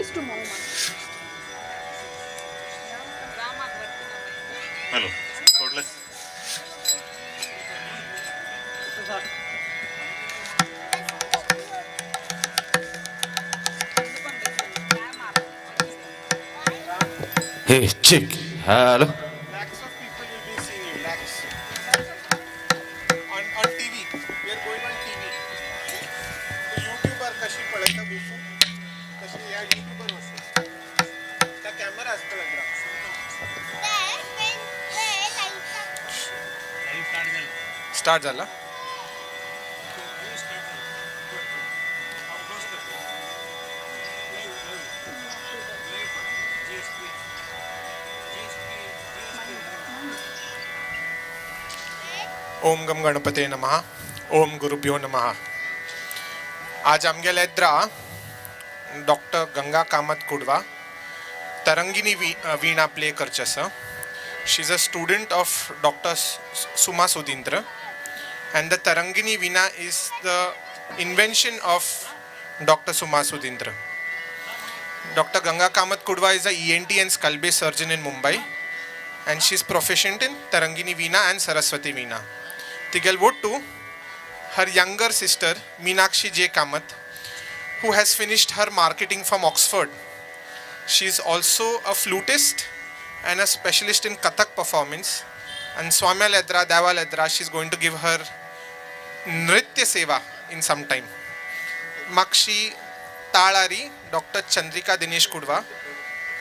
बेश्टो मोव. Hello. Cordless. Hey, check. Hello. Lakhs of people will be seeing you. Lakhs. On TV. We are going on TV. YouTuber कशी पळयता बसून तशी ह्या YouTuber वचून त्या कॅमेरा आसतलो स्टार्ट झाला. ओम गम गणपते नमः. ओम गुरुभ्यो नमः. आज आमगेले येद्रा डॉक्टर गंगा कामत कुडवा तरंगिनी वीणा प्ले करचे आसा. She is a student of doctor Suma Sudhindra and the Tarangini Veena is the invention of doctor Suma Sudhindra. Doctor Ganga Kamath Kudva is a ENT and skull base surgeon in Mumbai and she is proficient in Tarangini Veena and Saraswati Veena. तिगेल वोट्टू her younger sister Meenakshi J. Kamath, who has finished her marketing from Oxford. She is also a flutist and a specialist in Kathak performance. And Swami Ledra, Deva Ledra, she is going to give her Nritya Seva in some time. Makshi Talari, Dr. Chandrika Dinesh Kudva,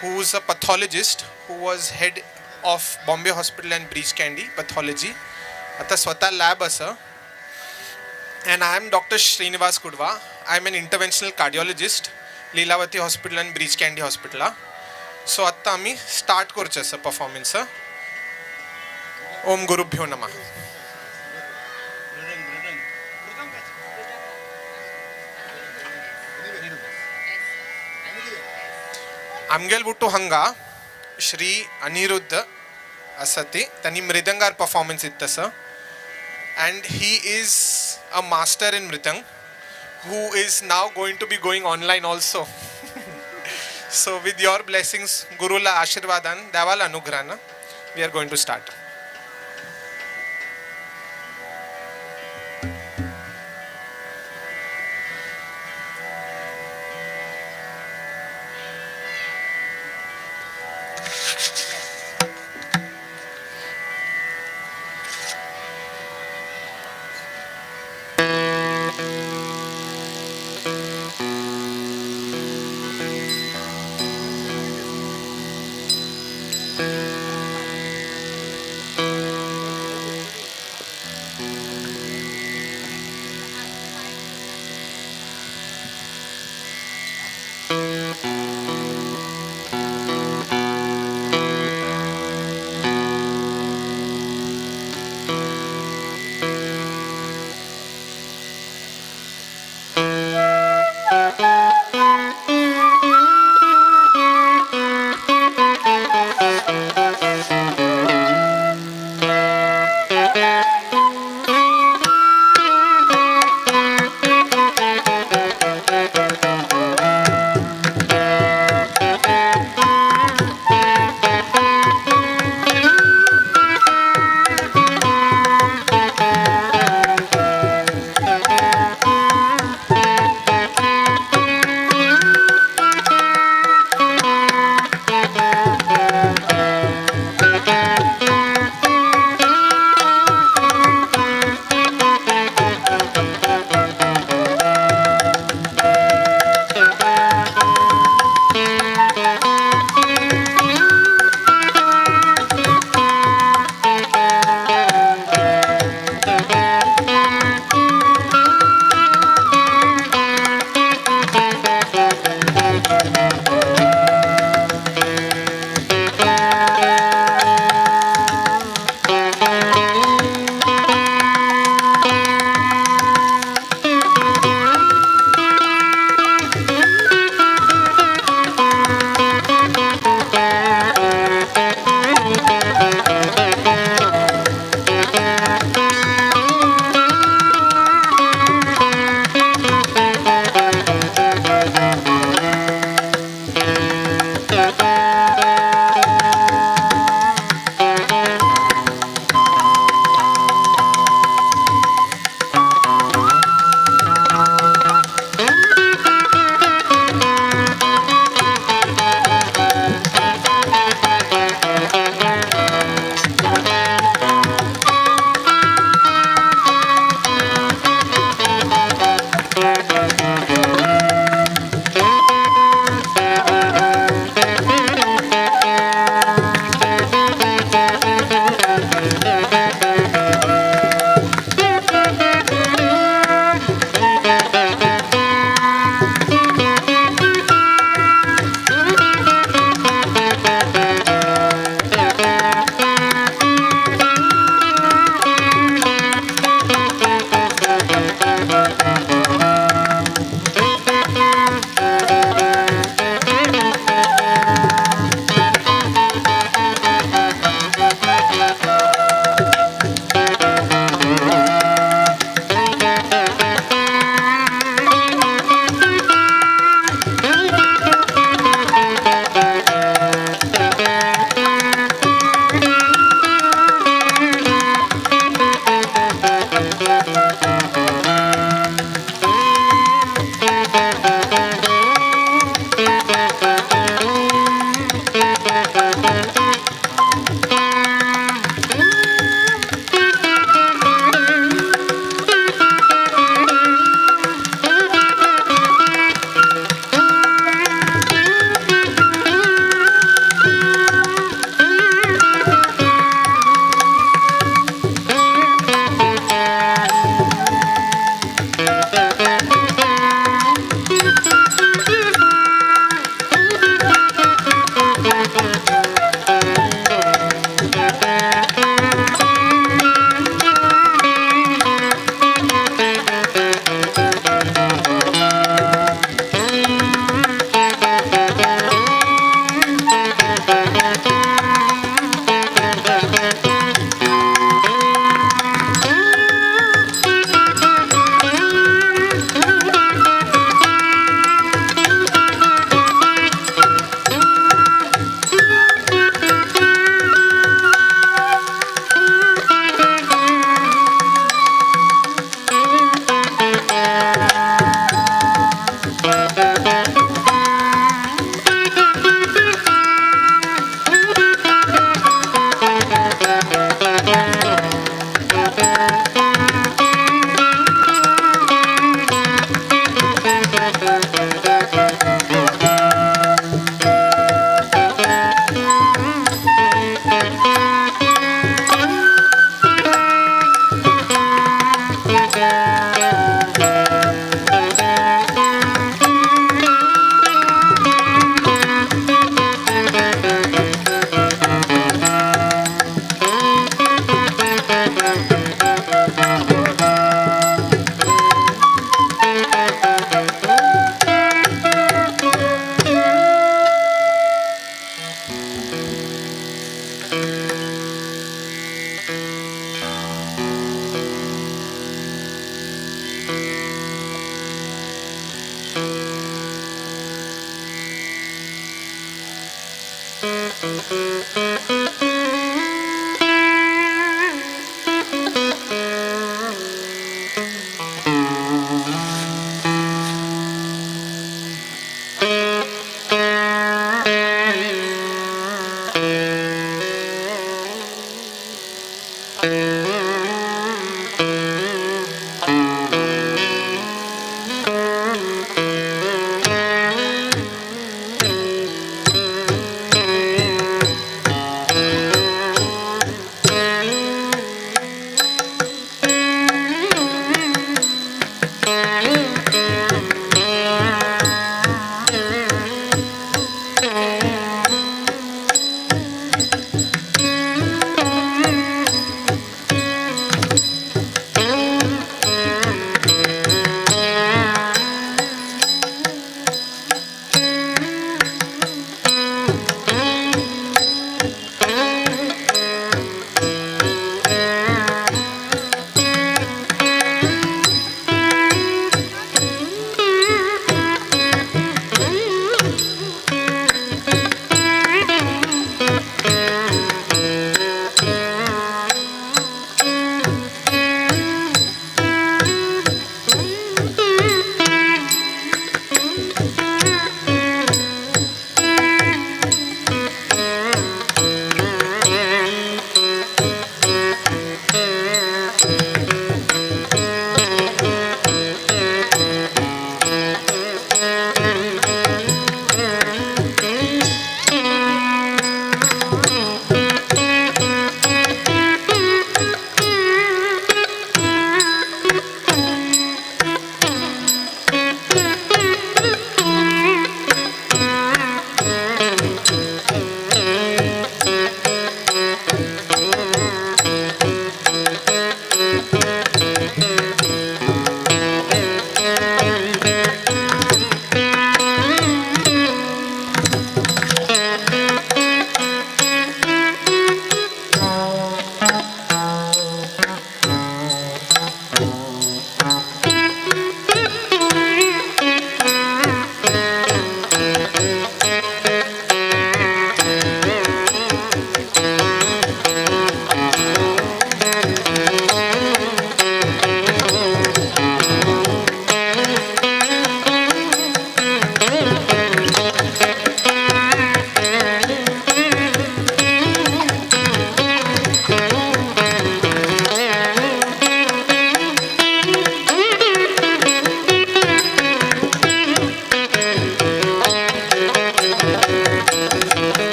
who is a pathologist who was head of Bombay Hospital and Breach Candy Pathology. आता स्वतः lab असं. And I am doctor Srinivas Kudva. I am an interventional cardiologist, Lilavati hospital and Breach Candy हॉस्पिटला. So आत्ता आमी start करचे आसा performance. Om गुरुभ्यो नमः. आमगेल बुट्टू हांगा श्री अनिरुद्ध आसा ती तांणी मृदंगार परफॉर्मन्स दिता तसो. And he is a master in mridang who is now going to be going online also. So with your blessings, Gurula Ashirvadan, Devala Anugrahana, we are going to start.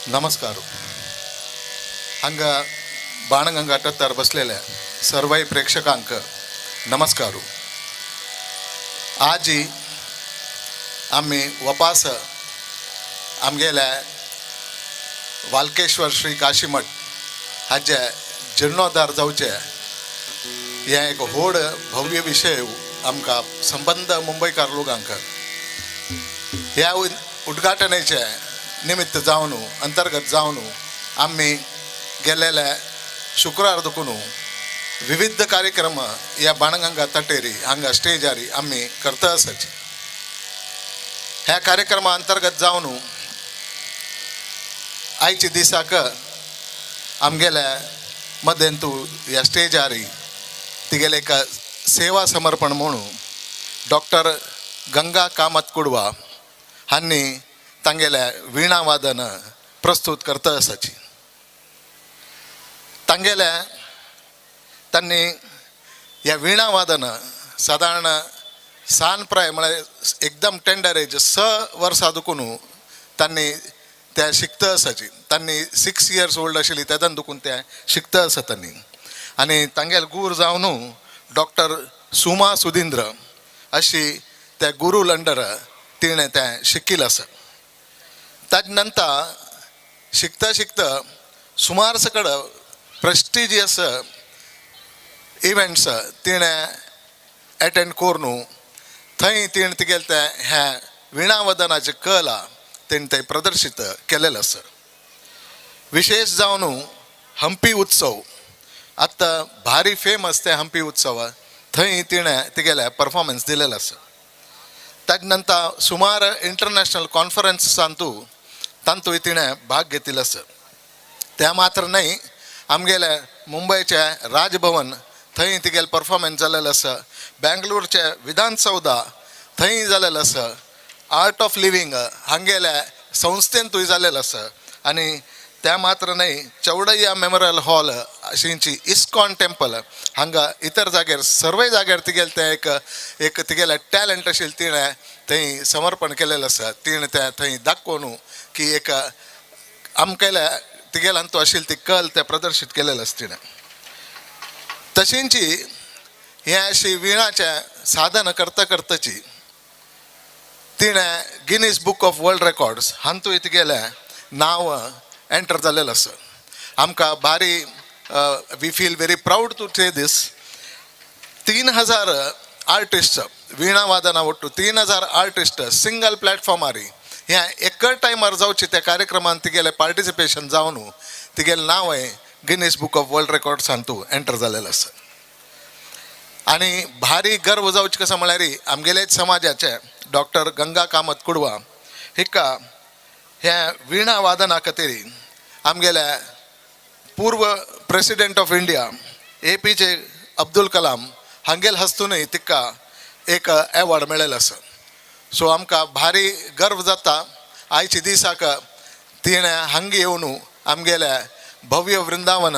नमस्कार. हांगा बाणगंगा तटार बसलेल्या सर्वय प्रेक्षकांक नमस्कार. आजी आमी वपास आमगेल्या वालकेश्वर श्री काशीमठ हाजे जीर्णोद्धार जावचे हे एक व्हड भव्य विशय आमकां संबंद मुंबयकार लोकांक. ह्या उद्घाटनाचे निमित्त जावन अंतर्गत जावन आमी गेलेल्या शुक्रार दुखून विविध कार्यक्रम ह्या बाणगंगा तटेरी हांगा स्टेजारी आमी करता आसाची. ह्या कार्यक्रमा अंतर्गत जावन आयच्या दिसाक आमगेल्या मदेंतू ह्या स्टेजारी तिगेले एक सेवा समर्पण म्हणून डॉक्टर गंगा कामत कुडवा हांणी तांगेल्या वीणा वादन प्रस्तूत करता आसाची. तांगेल्या तांणी ह्या वीणा वादन सादारण सान प्राय म्हळ्यार एकदम टेंडर एज 6 वर्सां दुखून तांणी त्या शिकता आसाची. तांणी 6 इयर्स ओल्ड आशिल्ली तेदन दुखून त्या शिकता आसा तांणी. आनी तांगेले गुरू जावन डॉक्टर सुमा सुधींद्र अशी त्या गुरू लंडर तिणें तें शिकिल्लें आसा. ताजे नंतर शिकता शिकता सुमार सकड प्रेस्टिजियस इव्हेंट्स तिणें एटेंड करून थंय तिणें तिगेलें तें हें वीणावादनाचें कला तिणें तें प्रदर्शीत केलेलें आसा. विशेष जावन हम्पी उत्सव आतां भारी फेमस तें हम्पी उत्सव थंय तिणें तिगेलें परफॉर्मन्स दिलेलें आसा. ताजे नंतर सुमार इंटरनॅशनल कॉन्फरन्सांतू तांतूय तिणें भाग घेतिल्लो आसा. त्या मात्र न्हय आमगेले मुंबयचे राजभवन थंय तिगेलें परफॉर्मन्स जालेलें आसा. बेंगलोरचे विधानसौधा थंय जालेलें आसा. आर्ट ऑफ लिव्हींग हांगेल्या संस्थेंतूय जालेलें आसा. आनी त्या मात्र न्हय चौडय्या मेमोरियल हॉल अशींची इस्कॉन टेम्पल हांगा इतर जाग्यार सर्वय जाग्यार तिगेलें तें एक एक तिगेलें टॅलंट आशिल्लें तिणें थंय समर्पण केलेलें आसा. तिणें तें थंय दाखोवन की एक आमकेल्या तिगेल्यान तो आशिल्ली ती कल तें प्रदर्शीत केलेलें आसा तिणें. तशेंची हें अशी विणाचें साधन करता करताची तिणें Guinness book of world records हातूंत तिगेलें नांव एंटर जालेलें आसा. आमकां भारी we feel very proud to say this. 3000 artist veena वादना ಒಟ್ಟು 3000 आर्टिस्ट सिंगल प्लॅटफॉर्मारी ह्या एका टायमार जावचे त्या कार्यक्रमान तिगेलें पार्टिसिपेशन जावन तिगेलें नांव गिनीस बुक ऑफ वर्ल्ड रेकॉर्ड्सांतू एंटर जालेलें आसा. आनी भारी गर्व जावचें कसो म्हळ्यार आमगेलेच समाजाचे डॉक्टर गंगा कामत कुडवा हिका ह्या वीणा वादना खातीर आमगेल्या पूर्व president of India APJ Abdul Kalam हांगेल हस्तुनूय तिका एक एवॉर्ड मेळिल्लो आसा. सो आमकां भारी गर्व जाता आयच्या दिसाक तिणें हांगा येवन आमगेल्या भव्य वृंदावन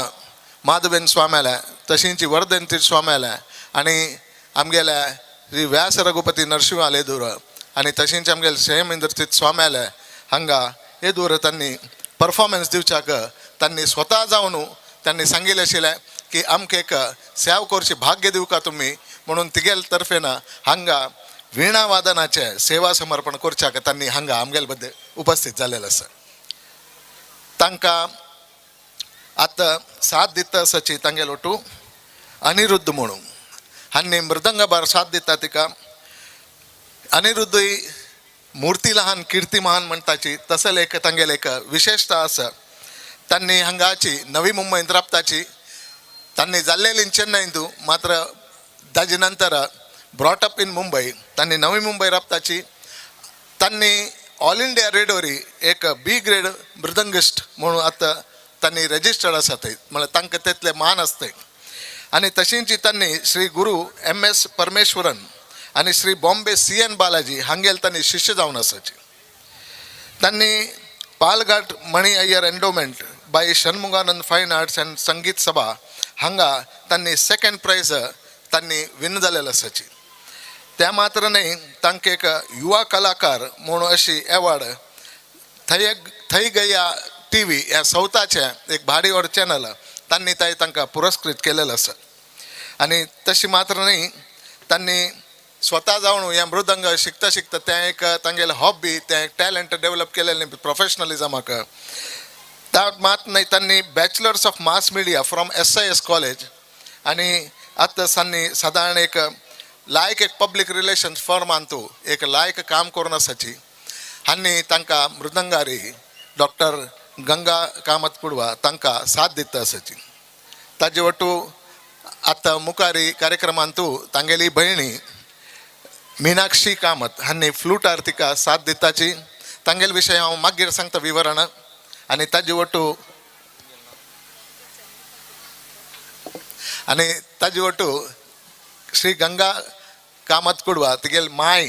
माधवेन स्वाम्याल्या तशेंच वर्धन तीर्थ स्वाम्याल्या आनी आमगेल्या श्री व्यास रघुपती नरसिंह येदूर आनी तशेंच आमगेले क्षेमेंद्र तीर्थ स्वाम्याल्या हांगा येदूर तांणी परफॉर्मन्स दिवच्याक तांणी स्वता जावन तांणी सांगिल्लें आशिल्लें की आमकां एक सेव करची भाग्य दिवका तुमी म्हणून तिगेल तर्फेन हांगा वीणा वादनाचें सेवा समर्पण करच्याक तांणी हांगा आमगेले बद्दल उपस्थित जालेलें आसा. तांकां आतां साथ दिता आसाची तांगेलो ओटू अनिरुद्ध म्हणून हांणी मृदंगाबार साथ दिता तिका. अनिरुद्धय मूर्ती लहान कीर्ती महान म्हणटाची तसो लेख तांगेले एक विशेषता आसा. तांणी हांगाची नवी मुंबयंत राबताची, तांणी जाल्लेली चेन्नईंतू मात्र ताजे नंतर ब्रॉट अप इन मुंबई, तांणी नवी मुंबई राबताची. तांणी ऑल इंडिया रेडियोरी एक बी ग्रेड मृदंगिस्ट म्हणून आतां तांणी रजिस्टर्ड आसा थंय, म्हळ्यार तांकां तितले मान आसतय. आनी तशींच तांणी श्री गुरू MS Parameswaran आनी श्री बॉम्बे CN Balaji हांगेल तांणी शिष्य जावन आसाचे. तांणी Palghat Mani Iyer endowment by Shanmukhananda fine arts and Sangeet Sabha हांगा तांणी सेकंड प्रायज तांणी विन जालेलो आसाची. त्या मात्र न्हय तांकां एक युवा कलाकार म्हणून अशी एवॉर्ड थंय थंय गया TV ह्या सौताचें एक भाडीवर चॅनल तांणी थंय तांकां पुरस्कृत केलेलो आसा. आनी तशी मात्र न्हय तांणी स्वता जावन हें मृदंग शिकता शिकता तें एक तांगेलें हॉबी, तें एक टॅलंट डेवलप केलेलें प्रोफेशनलिजमाक. त्या मात न्हय तांणी bachelors of mass media from SIS college आनी आतां तांणी सादारण एक लायक एक पब्लीक रिलेशन्स फर्मांतू एक लायक काम करून आसाची. आनी तांकां मृदंगारी डॉक्टर गंगा कामत कुडवा तांकां साथ दिता आसाची. ताजे वटू आतां मुखारी कार्यक्रमांतू तांगेली भयणी मीनाक्षी कामत हांणी फ्लूटार तिका साथ दिताची. तांगेले विशय हांव मागीर सांगता विवरण. आनी ताजे वटू आनी ताजे वटू श्री गंगा कामत कुडवा तिगेल माय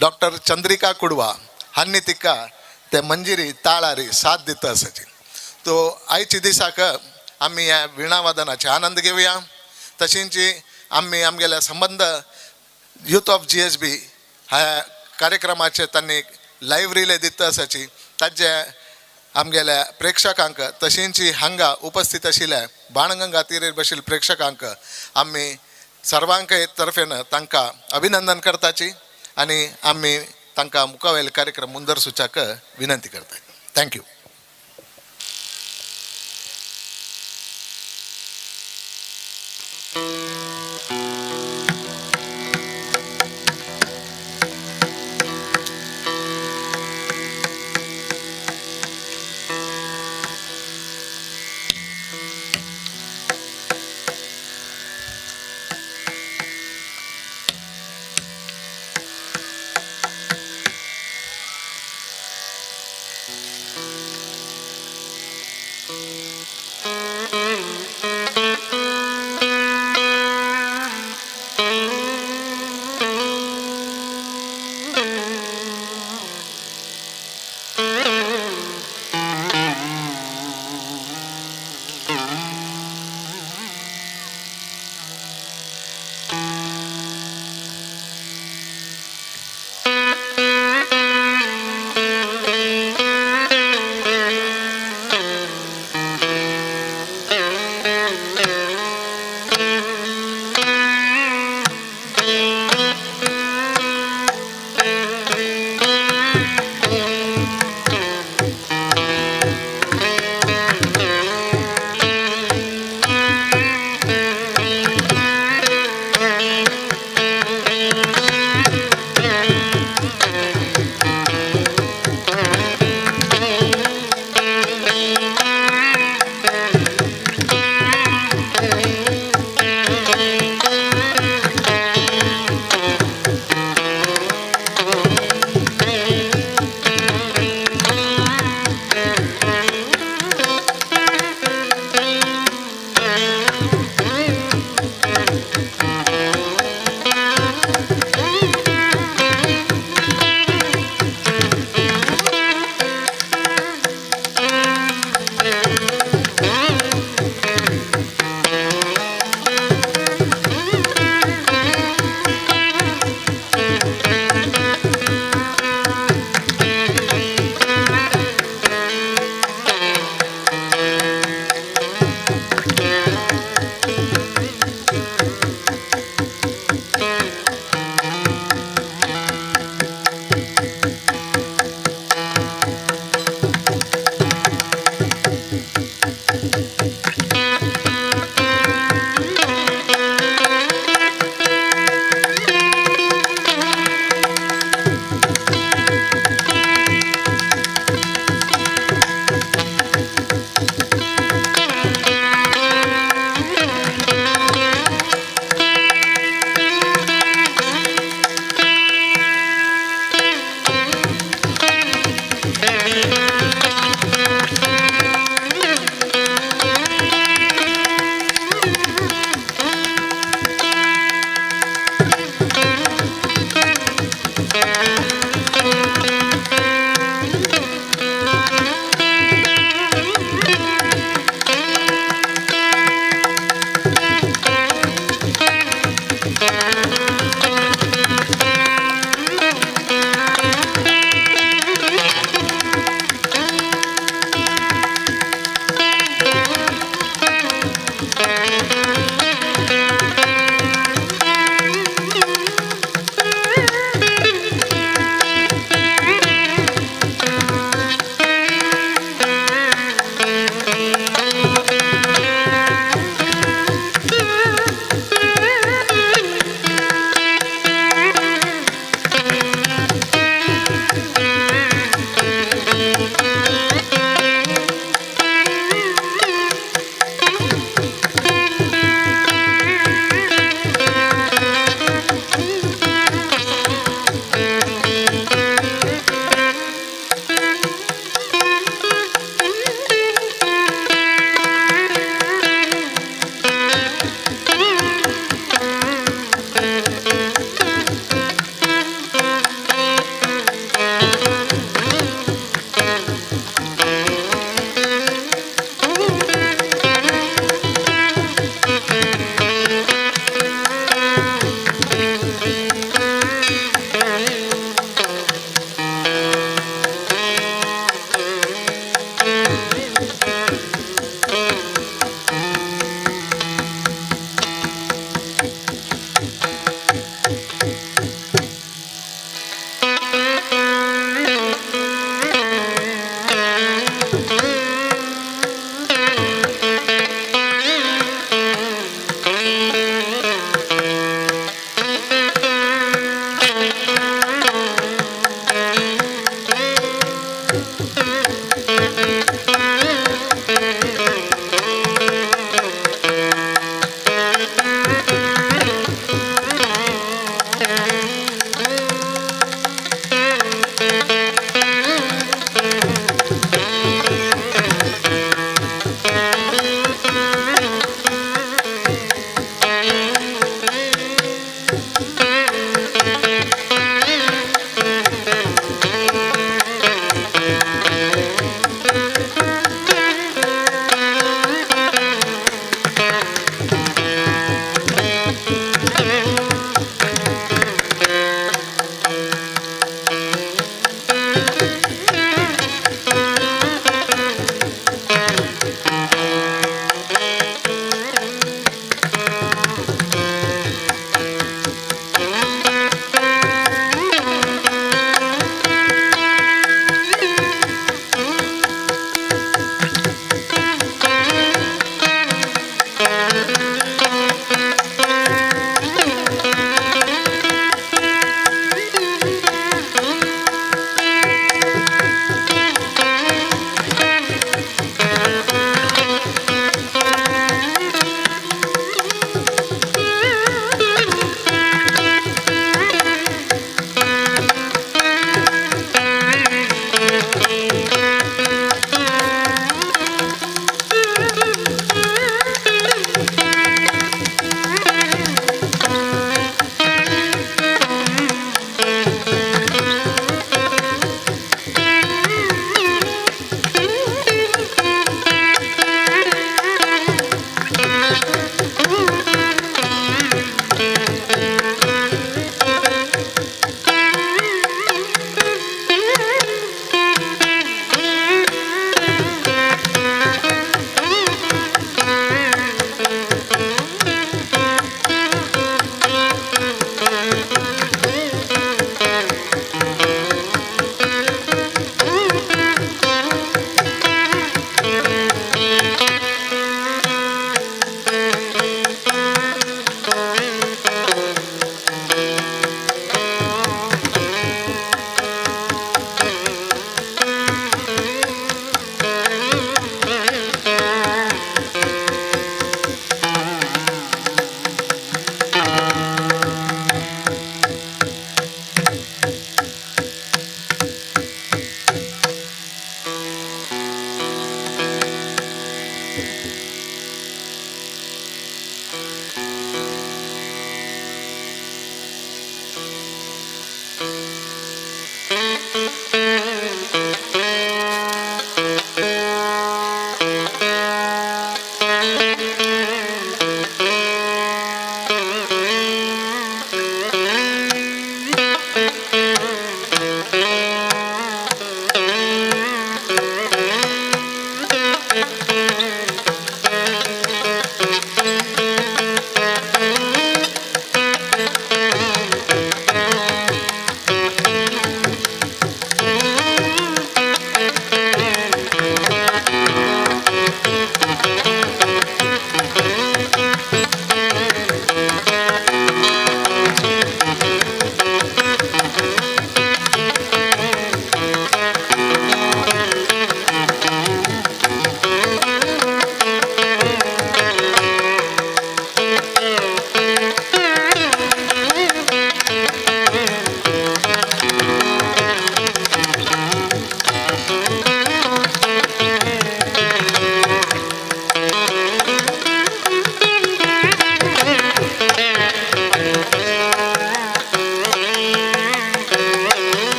डॉक्टर चंद्रिका कुडवा हांणी तिका ते मंजिरी ताळारी साथ दिता आसाची. तो आयच्या दिसाक आमी ह्या विणावादनाचे आनंद घेवया. तशींच आमी आमगेल्या संबंद यूथ ऑफ GSB ह्या कार्यक्रमाचे तांणी लायव्ह रिले दिता आसाची. ताजे आमगेल्या प्रेक्षकांक तशींच हांगा उपस्थित आशिल्ल्या बाणगंगा तिरेर बशिल्ल्या प्रेक्षकांक आमी सर्वांक तर्फेन तांकां अभिनंदन करताची आनी आमी तांकां मुखावेले कार्यक्रम मुंदर सुचाक विनंती करता. Thank you. Thank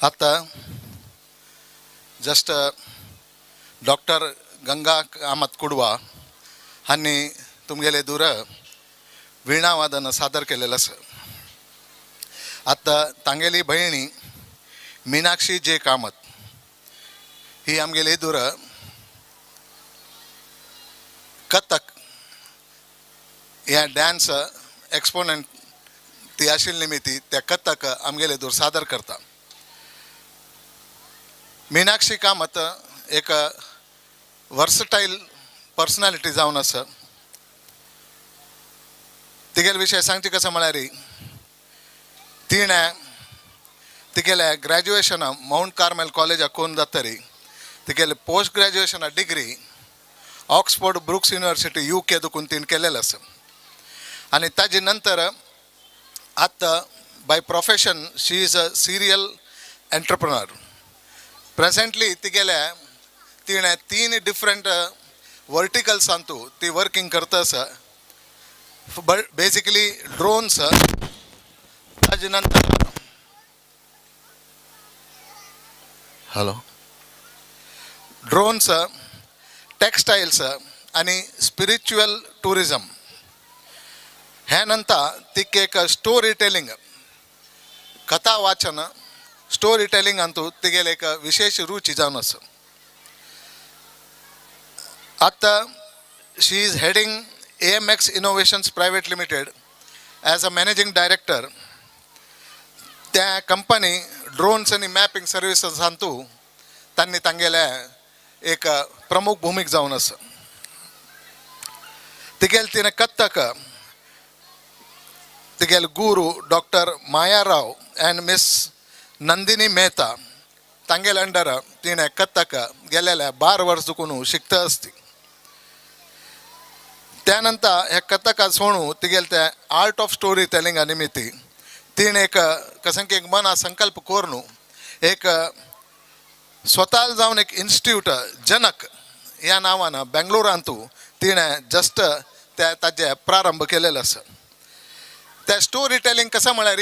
आतां जस्ट डॉक्टर गंगा कामत कुडवा हांणी तुमगेले दूर वीणावादन सादर केलेलं आसा. आतां तांगेली भयणी मिनाक्षी जे कामत ही आमगेली दूर कथक ह्या डान्स एक्सपोनंट ती आशिल्ली निमित्ती त्या कथक आमगेले दूर सादर करता. मिनाक्षी कामत एक वर्सटायल पर्सनॅलिटी जावन आसा. तिगेले विशय सांगचे कसो म्हळ्यार तिणें तिगेले ग्रॅज्युएशन मावंट कार्मेल कॉलेजाक करून जातरी तिगेले पोस्ट ग्रॅज्युएशना degree Oxford Brooks University UK दुकून तिणें केलेलें आसा. आनी ताजे नंतर आतां by profession she is a serial entrepreneur. Presently तिगेले तिणें 3 डिफरंट वर्टिकल्सांतू ती वर्किंग करता आसा. बेसिकली ड्रोन्स, ताजे नंतर हॅलो ड्रोन्स, टेक्स्टायल्स आनी स्पिरिच्युअल ट्युरिजम. ह्या नंतर तिका एक स्टोरी टेलिंग, कथा वाचन, स्टोरी टेलिंग अंतू तिगेले एक विशेष रुची जावन आसा. आतां she is heading AMX Innovations Private Limited as a managing director. त्या कंपनी ड्रोन्स आनी मॅपिंग सर्विसेस हांतू तांणी तांगेले एक प्रमुख भूमिका जावन आसा. तिगेले तिणें कथक तिगेले guru doctor Maya Rao and miss Nandini Mehta तांगेले अंडर तिणें कथक गेलेल्या 12 वर्स दुकून शिकता आसती. त्यानंतर ह्या कथका सोणू तिगेले ते आर्ट ऑफ स्टोरी टेलिंगा निमित्ती तिणें एक कसं की एक मना संकल्प करून एक स्वता जावन एक इन्स्टिट्यूट जनक ह्या नांवान बेंगलोरांतू तिणें जस्ट त्या ताजें प्रारंभ केलेलो आसा. त्या स्टोरी टेलिंग कसं म्हळ्यार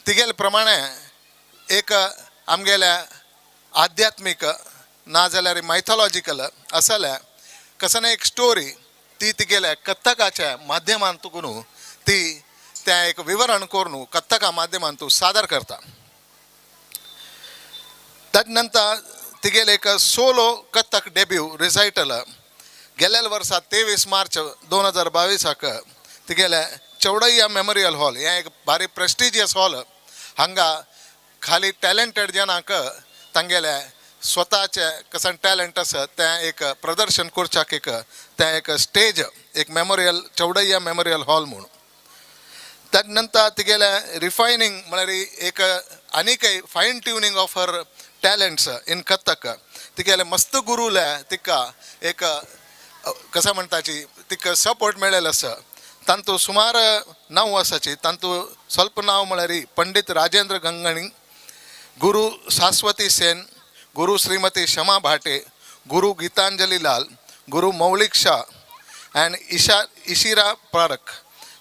तिगेले प्रमाणे एक आमगेल्या आध्यात्मीक ना जाल्यार मायथोलॉजिकल आसल्या कसं ना एक स्टोरी ती तिगेल्या कथकाच्या माध्यमांतून ती त्या एक विवरण करून कथका माध्यमांतून सादर करता. तद नंतर तिगेले एक सोलो कथक डेब्यू रिसायटल गेल्या वर्सा 23 मार्च 2022 तिगेले चौडय्या मेमोरियल हॉल हें एक भारी प्रेस्टिजियस हॉल हांगा खाली टॅलेंटेड जनांक तांगेले स्वताचे कसं टॅलंट आसा तें एक प्रदर्शन करच्याक एक तें एक स्टेज एक मेमोरियल चौडय्या मेमोरियल हॉल म्हूण. तद नंतर तिगेले रिफायनींग म्हळ्यार एक आनीकय fine tuning of her talents in Kathak तिगेले मस्त गुरुले तिका एक कसं म्हणटाची तिका सपोर्ट मेळ्ळेलो आसा. तांतू सुमार नांव आसाची तांतू स्वल्प नांव म्हळ्यार पंडित राजेंद्र गंगणी, गुरु सास्वती सेन, गुरु श्रीमती क्षमा भाटे, गुरु गीतांजली लाल, गुरु मौलिक शाह अँड इशिरा पारख,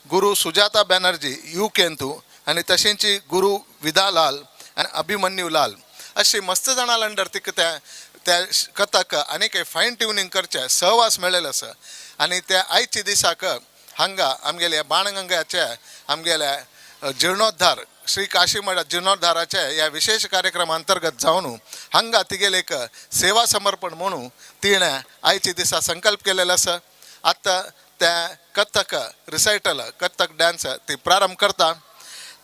गुरु सुजाता बॅनर्जी you केंतू आनी तशेंची गुरु विदा लाल आनी अभिमन्यू लाल अशी मस्त जाणां अंडर तिका त्या त्या कथक आनी फायन ट्युनींग करचें सहवास मेळ्ळेलो आसा. आनी त्या आयच्या दिसाक हांगा आमगेल्या बाणगंगाच्या आमगेल्या जिर्णोद्धार श्री काशी मठ जिर्णोद्धाराच्या ह्या विशेष कार्यक्रमा अंतर्गत जावन हांगा तिगेले एक सेवा समर्पण म्हणून तिणें आयच्या दिसा संकल्प केलेलो आसा. आतां त्या कथक रिसायटल कथक डान्स ती प्रारंभ करता.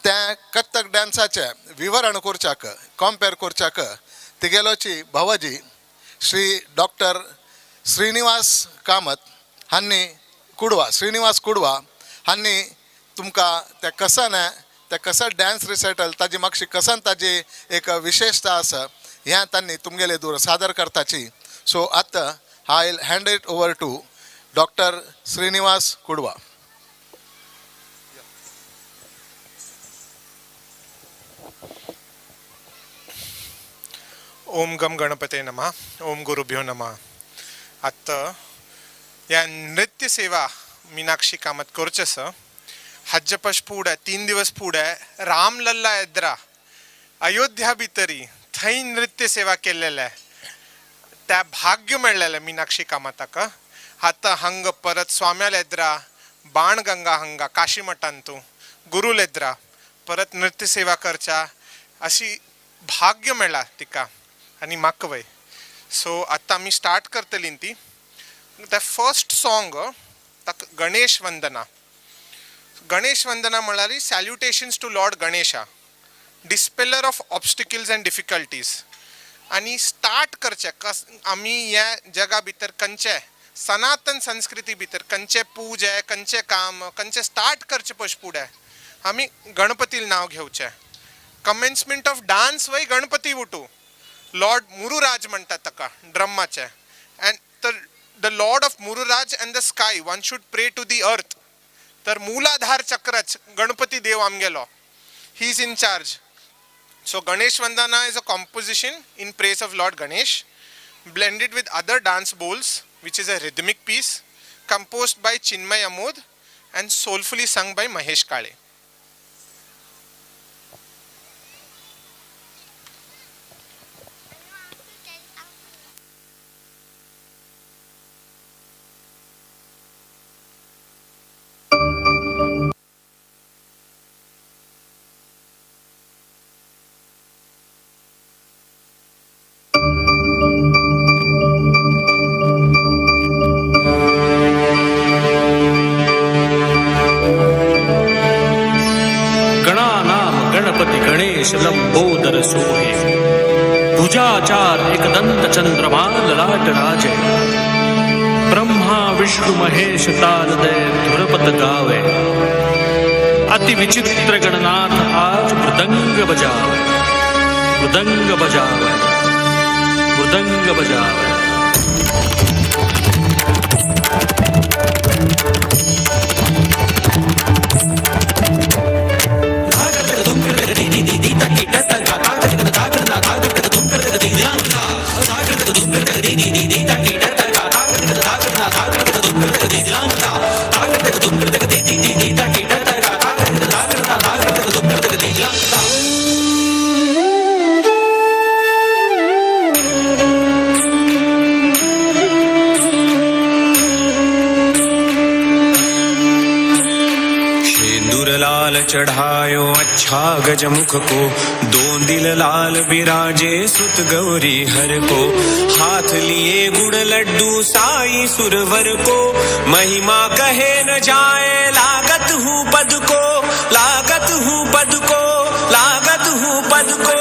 त्या कथक डान्साचें विवरण करच्याक कॉम्पेर करच्याक तिगेलोची भावजी श्री डॉक्टर श्रीनिवास कामत हांणी कुडवा श्रीनिवास कुडवा हांणी तुमकां त्या कसन त्या कसन डान्स रिसायटल ताजी मातशी कसन ताजी एक विशेषता आसा ह्या तांणी तुमगेले दूर सादर करताची. सो आतां I hand it over to doctor Srinivas Kudva. ओम गम गणपते नमः, ओम गुरुभ्यो नमः. आतां ह्या नृत्य सेवा मीनाक्षी कामत करचें आसा. हाजे पश फुडें 3 दिवस फुडें रामलल्ला येद्रा अयोध्या भितरी थंय नृत्य सेवा केलेले त्या भाग्य मेळ्ळेलें मिनाक्षी कामताक. आतां हांगा परत स्वाम्या लेद्रा बाणगंगा हांगा काशी मठांतू गुरू लेद्रा परत नृत्य सेवा करच्या अशी भाग्य मेळ्ळा तिका आनी म्हाका वय. सो आतां आमी स्टार्ट करतली ती the first song ताका गणेश वंदना. गणेश वंदना म्हळ्यार salutations to Lord Ganesha, dispeller of obstacles and difficulties. आनी स्टार्ट करचें कस आमी ह्या जगा भितर खंयचे सनातन संस्कृती भितर खंयचे पूजे खंयचे काम खंयचे स्टार्ट करचें पश फुडें आमी गणपतील नांव घेवचें. कमेन्समेंट ऑफ डान्स वय गणपती उठू लॉर्ड मुरुराज म्हणटात ताका ड्रमाचें. अँड तर the lord of Mururaj and the sky one should pray to the earth. तर मूलाधार चक्रच गणपती देव आमगेलो, he is in charge. So Ganesh Vandana is a composition in praise of Lord Ganesh blended with other dance bols, which is a rhythmic piece composed by Chinmay Amod and soulfully sung by Mahesh Kale. Ganpati Ganesh Lambodar सोहे, भुजाचार एकदंत चंद्रमा ललाट राजे, ब्रह्मा विष्णु महेश ताल दे धुरपद गावे, अति विचित्र गणनाथ आज मृदंग बजावे, मृदंग बजावे, मृदंग बजावे. चढ़ायो अच्छा गजमुख को, दो दिल लाल बिराजे सुत गौरी हर को, हाथ लिए गुड़ लड्डू साई सुरवर को, महिमा कहे न जाए लागत हूँ पद को, लागत हूँ पद को, लागत हूँ पद को.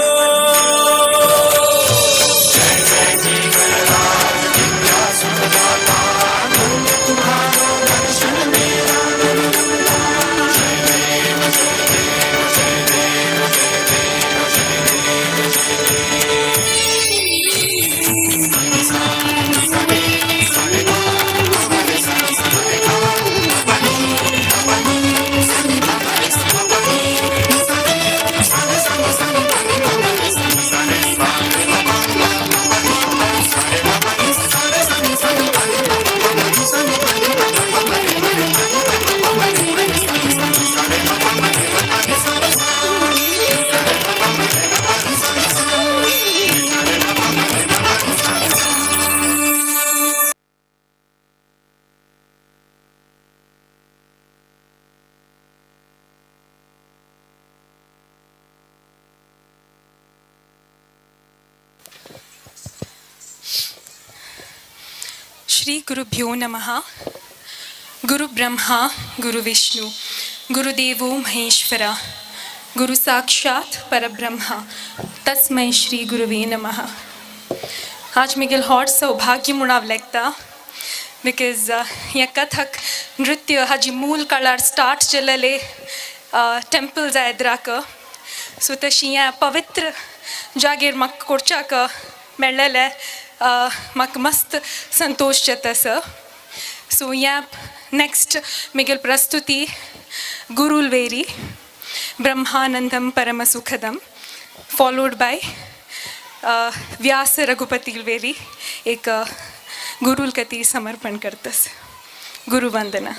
श्री गुरुभ्यो नमः. गुरु ब्रह्मा गुरु विष्णु गुरुदेवो महेश्वरा गुरु साक्षात परब्रह्मा तस्मै श्री गुरुवे नमः. आज मिगेल हॉट सौभाग्य म्हूण हांव लेखता because हें कथक नृत्य हाजी मूल काळार स्टार्ट जालेले टेम्पल्स एद्राक. सो तशी हें पवित्र जागेर म्हाका कोरच्याक मेळ्ळेलें म्हाका मस्त संतोश जाता सर. सो ह्या नेक्स्ट म्हगेली प्रस्तुती गुरुलवेरी ब्रह्मानंदम परमसुखदम फॉलोड बाय व्यास रघुपतीलवेरी एक गुरुलकती समर्पण करतस. गुरुवंदना.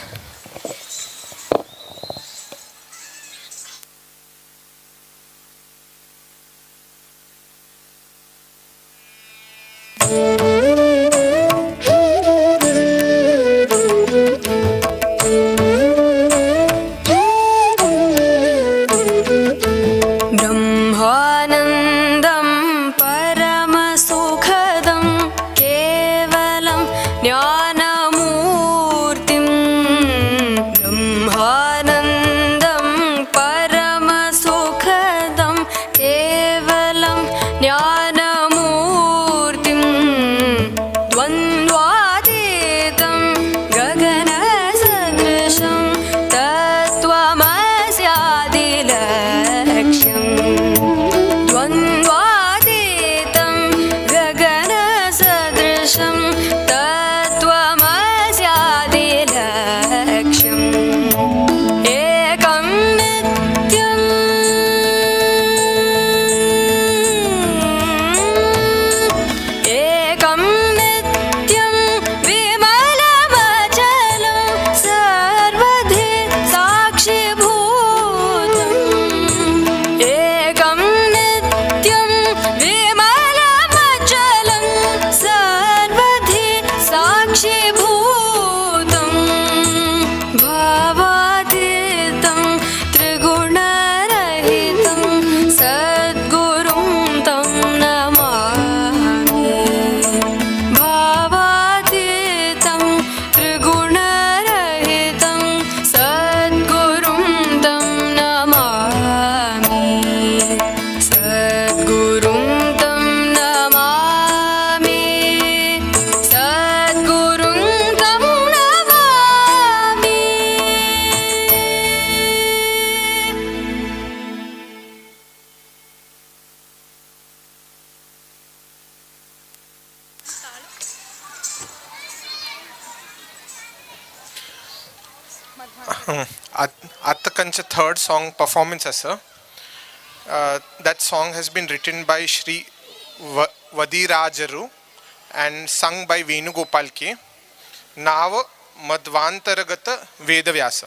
आतां कंचे थर्ड सॉंग परफॉर्मन्स आसा. That song has been written by Shri Vadirajaru and sung by Venugopal K. नाव मध्वांतर्गत वेदव्यास.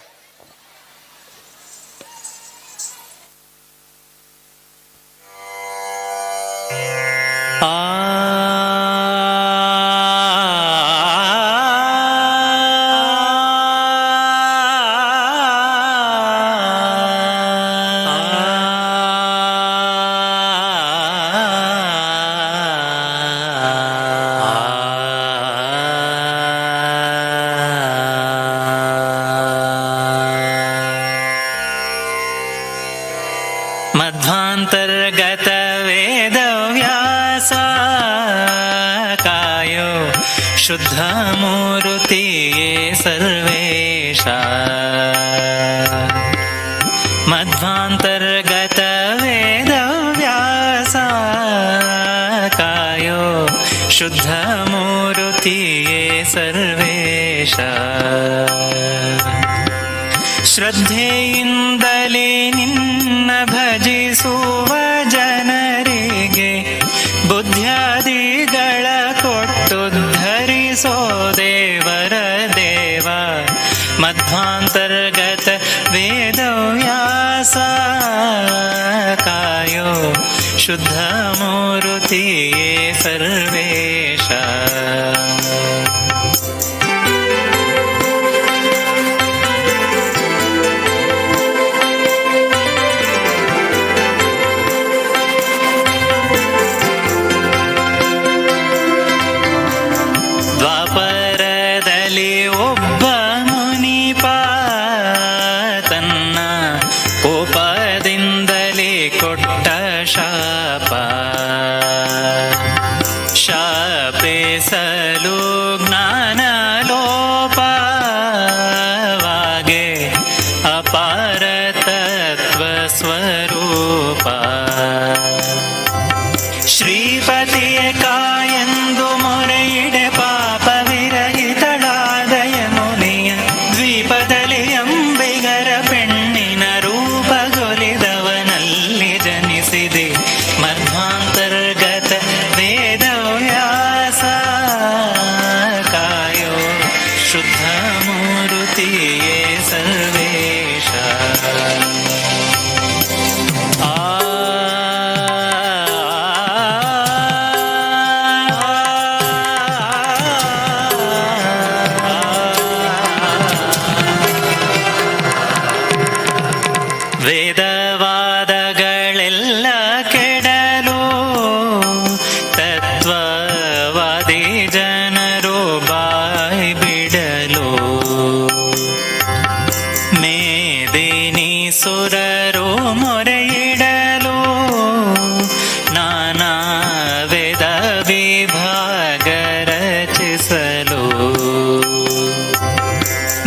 मध्वांतर्गत वेदव्यास कायो शुद्ध मूर्तिये सर्वेशा. मध्वांतर्गत वेदव्यास कायो शुद्ध मूर्तिये सर्वेशा. ಶ್ರದ್ಧೆಯಿಂದಲೇ ನಿನ್ನ ಭಜಿಸುವ ಜನರಿಗೆ ಬುದ್ಧ್ಯಾದಿಗಳ ಕೊಟ್ಟು ಧರಿಸೋ ದೇವರ ದೇವ. ಮಧ್ವಾಂತರ್ಗತ ವೇದವ್ಯಾಸ ಕಾಯೋ ಶುದ್ಧ ಮೂರ್ತಿಯೇ ಸರ್ವೇಶ. ದ್ವಾಪರದಲ್ಲಿ ಒಬ್ಬ ಮುನಿಪ ತನ್ನ ಕೋಪದಿಂದಲೇ ಕೊಟ್ಟ ಶಾಪ. ಶಾಪಿಸಲು ಜ್ಞಾನ ಲೋಪವಾಗೆ ಅಪಾರ ತತ್ವ ಸ್ವರೂಪ. ಶ್ರೀಪತಿಯ ಕಾಯಂದು ಮೊರೆಯಿಡೆ ಪಾಪ ವಿರಹಿತಳಾದಯ ಮುನಿಯ ದ್ವೀಪದಲ್ಲಿ ಅಂಬಿಗರ ಪೆಣ್ಣಿನ ರೂಪಗೊಲಿದವನಲ್ಲಿ ಜನಿಸಿದೆ. ಮಧ್ವಾಂತರ್ಗತ ವೇದವ್ಯಾಸ ಕಾಯೋ ಶುದ್ಧ ಮೂರ್ತಿಯೇ ಸರ್ವೇಶ. ವೇದವಾದಗಳೆಲ್ಲ ಕೆಡಲು ತತ್ವವಾದಿ ಜನರು ಬಾಯಿ ಬಿಡಲು ಮೇದಿನಿ ಸುರರು ಮೊರೆಯಿಡಲು ನಾನಾ ವೇದ ವಿಭಾಗ ರಚಿಸಲು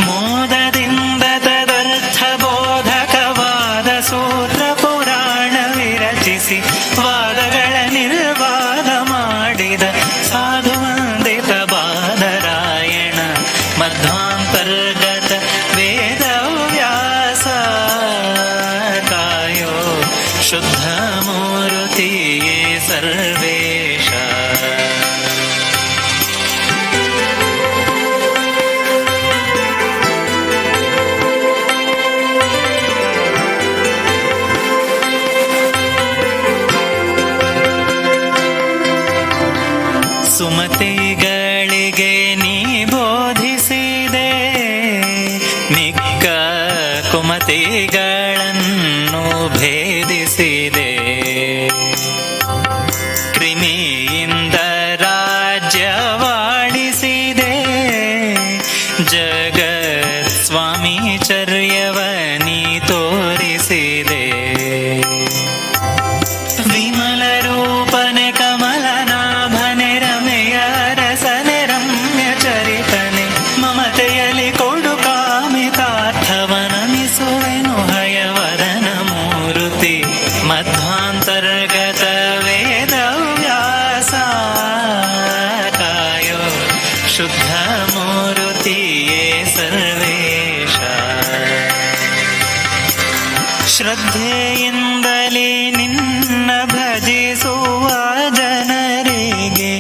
ಮೋದದಿಂದ ತದರ್ಥ ಬೋಧಕವಾದ ಸೂತ್ರ ಪುರಾಣ ವಿರಚಿಸಿ ವಾದಗಳ ನಿರ್ವಾದ ಮಾಡಿದ ಸಾಧು ವಂದಿತ ಬಾದರಾಯಣ. ಮಧ್ವಾಂತರ್ಗತ ವೇದವ್ಯಾಸ ಕಾಯೋ ಶುದ್ಧ ಮೂರ್ತಿಯೇ ಸರ್ವೇಶ. ಸುಮತಿಗಳಿಗೆ ನೀ ಬೋಧಿಸಿದೆ ಮಿಕ್ಕ ಕುಮತಿಗಳನ್ನು ಭೇದಿಸಿದೆ. ಕ್ರಿಮಿಯಿಂದ ರಾಜ್ಯವಾಳಿಸಿದೆ ಜಗತ್ ಸ್ವಾಮಿ ಚರ್ಯವನಿ ತೋರಿಸಿದೆ. ವಿಮಲ ರೂಪನೆ ಕಮಲನಾಭನೆ ರಮೆಯ ರಸನೆ ರಮ್ಯ ಚರಿತನೆ ಮಮತೆಯಲ್ಲಿ ಕೊಡು ಕಾಮಿತಾರ್ಥವನಮಿಸುವೆನು ಹಯವದನ ಮೂರ್ತಿ. ಮಧ್ವಾಂತರ್ಗತ ವೇದವ್ಯಾಸ ಕಾಯೋ ಶುದ್ಧ ಮೂರ್ತಿಯೇ ಸರ್ವೇಶ. ಶ್ರದ್ಧೆಯಿಂದಲೇ ನಿನ್ನ ಭಜಿಸುವ ಜನರಿಗೆ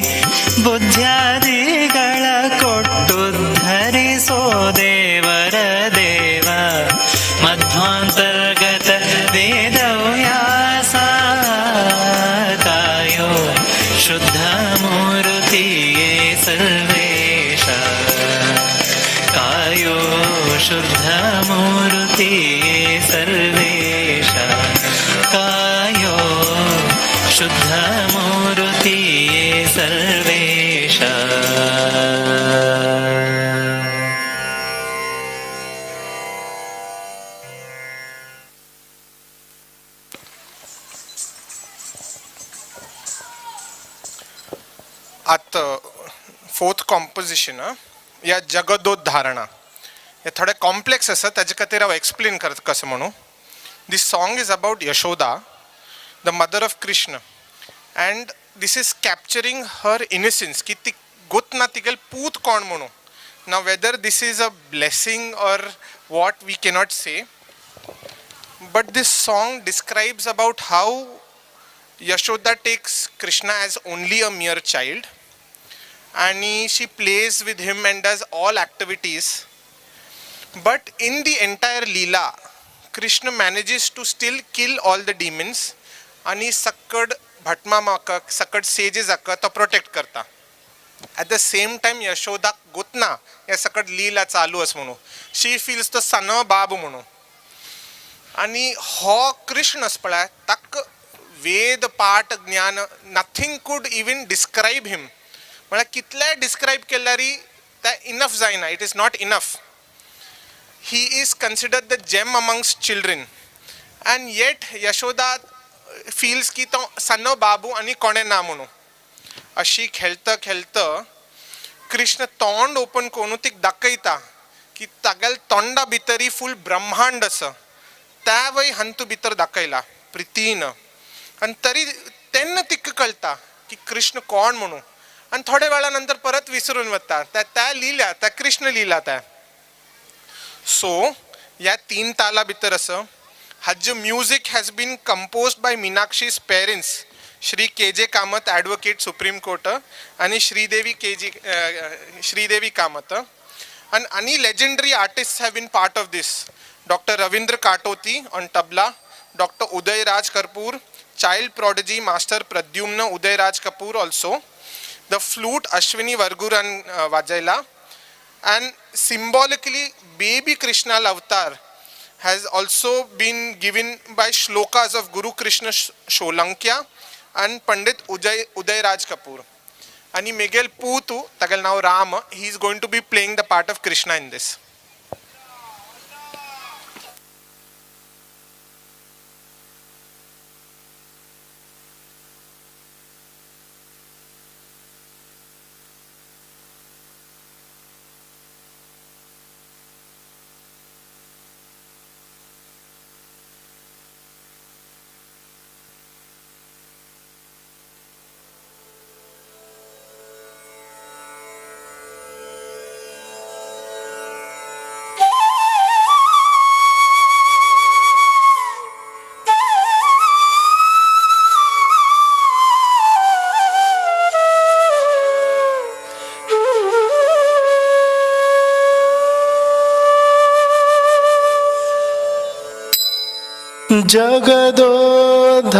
ಬುದ್ಧ್ಯಾದಿಗಳ ಕೊಟ್ಟು ಧರಿಸೋ ದೇವರ ದೇವ ಮಧ್ವಾಂತರ್ಗತ ವೇದವ್ಯಾಸ ಕಾಯೋ ಶುದ್ಧ ಮೂರ್ತಿಯೇ ಸರ್ವೇಶ ಕಾಯೋ ಶುದ್ಧ ಮೂರ್ತಿಯೇ ಸರ್ವೇಶ ಕಾಯೋ ಶುದ್ಧ ಮೂರ್ತಿಯೇ ಸರ್ವೇಶ. आतां फोर्थ कॉम्पोजिशन या जगदोद्धारणा. हे थोडें कॉम्प्लेक्स आसा, ताजे खातीर हांव एक्सप्लेन करता कसं म्हणून. This song is about Yashoda, the mother of Krishna, and this is capturing her innocence की ती गोत ना तिगेल पूत कोण म्हणून. Now whether this is a blessing or what we cannot say, but this song describes about how Yashoda takes Krishna as only a mere child and she plays with him and does all activities. But in the entire Leela, Krishna manages to still kill all the demons आणि सक्कड भटमामाक, सक्कड सेजेसाक तो protect करता. At the same time यशोदाक गोतना हे सकट लीला चालू आसा म्हणून शी फिल्स तो सन बाब म्हणून. आनी हो कृष्ण आसा पळय, ताका वेद पाठ ज्ञान nothing could even describe him. म्हळ्यार कितलेंय डिस्क्रायब केल्यारय तें इनफ जायना, it is not enough. He is considered the gem amongst children and yet Yashoda feels की तो सन्न बाबू आनी कोणें ना म्हणून. अशी खेळता खेळता कृष्ण तोंड ओपन करून तिका दाखयता की तागेल्या तोंडा भितरी फूल ब्रह्मांड आसा. त्या वय हंतू भितर दाखयला प्रितीन आनी तरी तेन्ना तिका कळटा की कृष्ण कोण म्हणून. आनी थोड्या वेळा नंतर परत विसरून वता त्या त्या लिला, त्या कृष्ण लिला त्या. सो ह्या तीन ताला भितर आसा. हाजें music has been composed by Meenakshi's parents Shri K J Kamath, advocate Supreme Court, आनी श्रीदेवी के जी श्रीदेवी कामत. आनी आनी legendary artist have been part of this. Doctor Ravindra Katoti on tabla, Doctor Uday Raj Kapoor, child prodigy master Pradyumna Uday Raj Kapoor also, the flute Ashwini Varguran वाजयला, and symbolically baby Krishna avatar has also been given by shlokas of Guru Krishna Sholankya and Pandit Uday Raj Kapoor. आणि मेगेल पूतू, तागेलें नांव Ram, he is going to be playing the part of Krishna in this.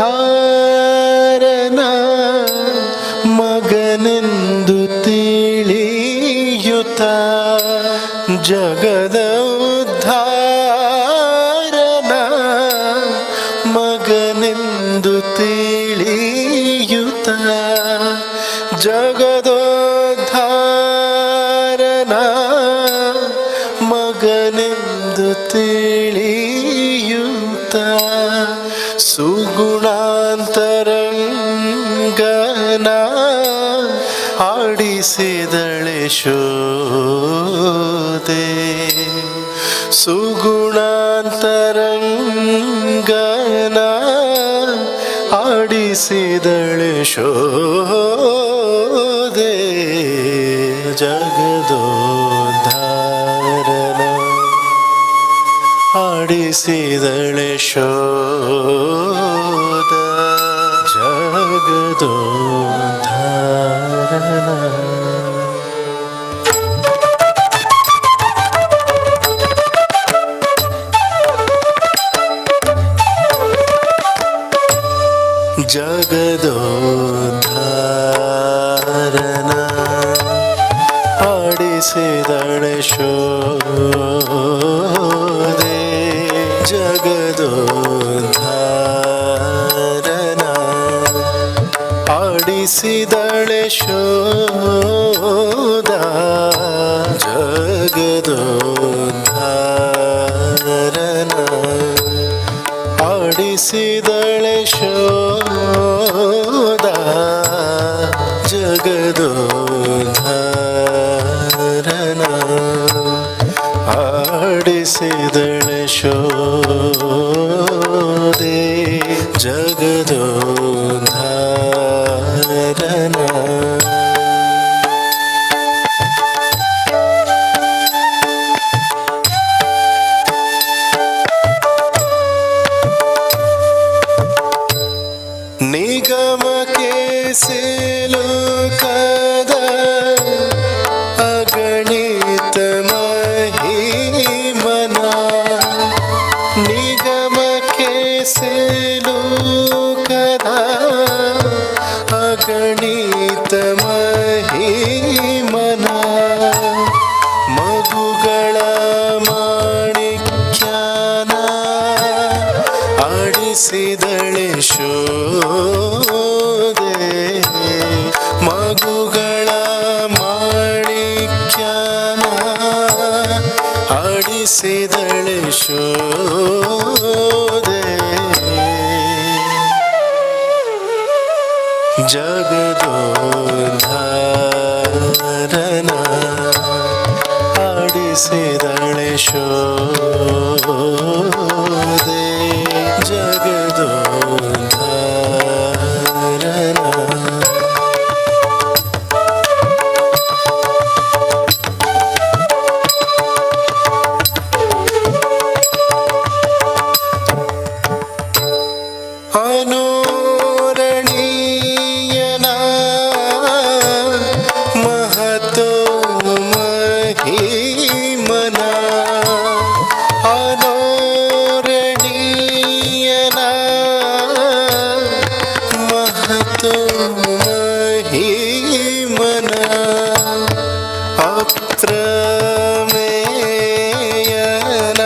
ಜಗದೋದ್ಧಾರನ ಮಗನೆಂದು ತಿಳಿಯುತ್ತ, ಜಗದೋದ್ಧಾರನ ಮಗನೆಂದು ತಿಳಿಯುತ್ತ, ಜಗದೋದ್ಧಾರನ ಮಗನೆಂದು ತಿಳಿಯುತ್ತ, ಸುಗುಣಾಂತರಂಗನ ಆಡಿಸಿದಳೆ ಶೋದೆ, ಸುಗುಣಾಂತರಂಗನ ಆಡಿಸಿದಳೆ ಶೋದೆ, ಜಗದೋದ್ಧಾರನ ಆಡಿಸಿದಳೆ. ಆಡಿಸಿದಳೆ ಶೋದ ಜಗದೋದ್ಧಾರನ. ಜಗದೋದ್ಧಾರನ ಆಡಿಸಿದಳೆ ಶೋದೆ ಜಗದೋದ್ಧಾರನ ಆಡಿಸಿದಳೆ ಶೋದ ಜಗದೋದ್ಧಾರನ ಆಡಿಸಿದಳೆ ಶೋದ ಜಗದೋದ್ಧಾರನ ಆಡಿಸಿದಳೆ ಶೋದೆ ಜಗದೋದ್ಧಾರನ. ನಿಗಮಕ್ಕೆ ಸಿಲುಕದ ಅಗಣಿತ ಮಹಿಮನ ನಿಗಮಕ್ಕೆ ಸಿಲುಕದ ಅಗಣಿತ ಮಹಿಮನ ಮಗುಗಳ ಮಾಣಿಕ್ಯಾನ ಆಡಿಸಿದಳೆ ಶೋದೆ ಮಗುಗಳ ಮಾಣಿಕ್ಯಾನ ಆಡಿಸಿದಳೆ ಶೋದೆ ಜಗದೋದ್ಧಾರನ ಆಡಿಸಿದಳೆ ಶೋದೆ ಜಗದೋದ್ಧಾರನ. ಅನೋರಣೀಯನ ಮಹತೋ ಮಹಿಮನ ಅನೋರಣೀಯನ ಮಹತೋ ಮಹಿಮನ ಅಪ್ರಮೇಯನ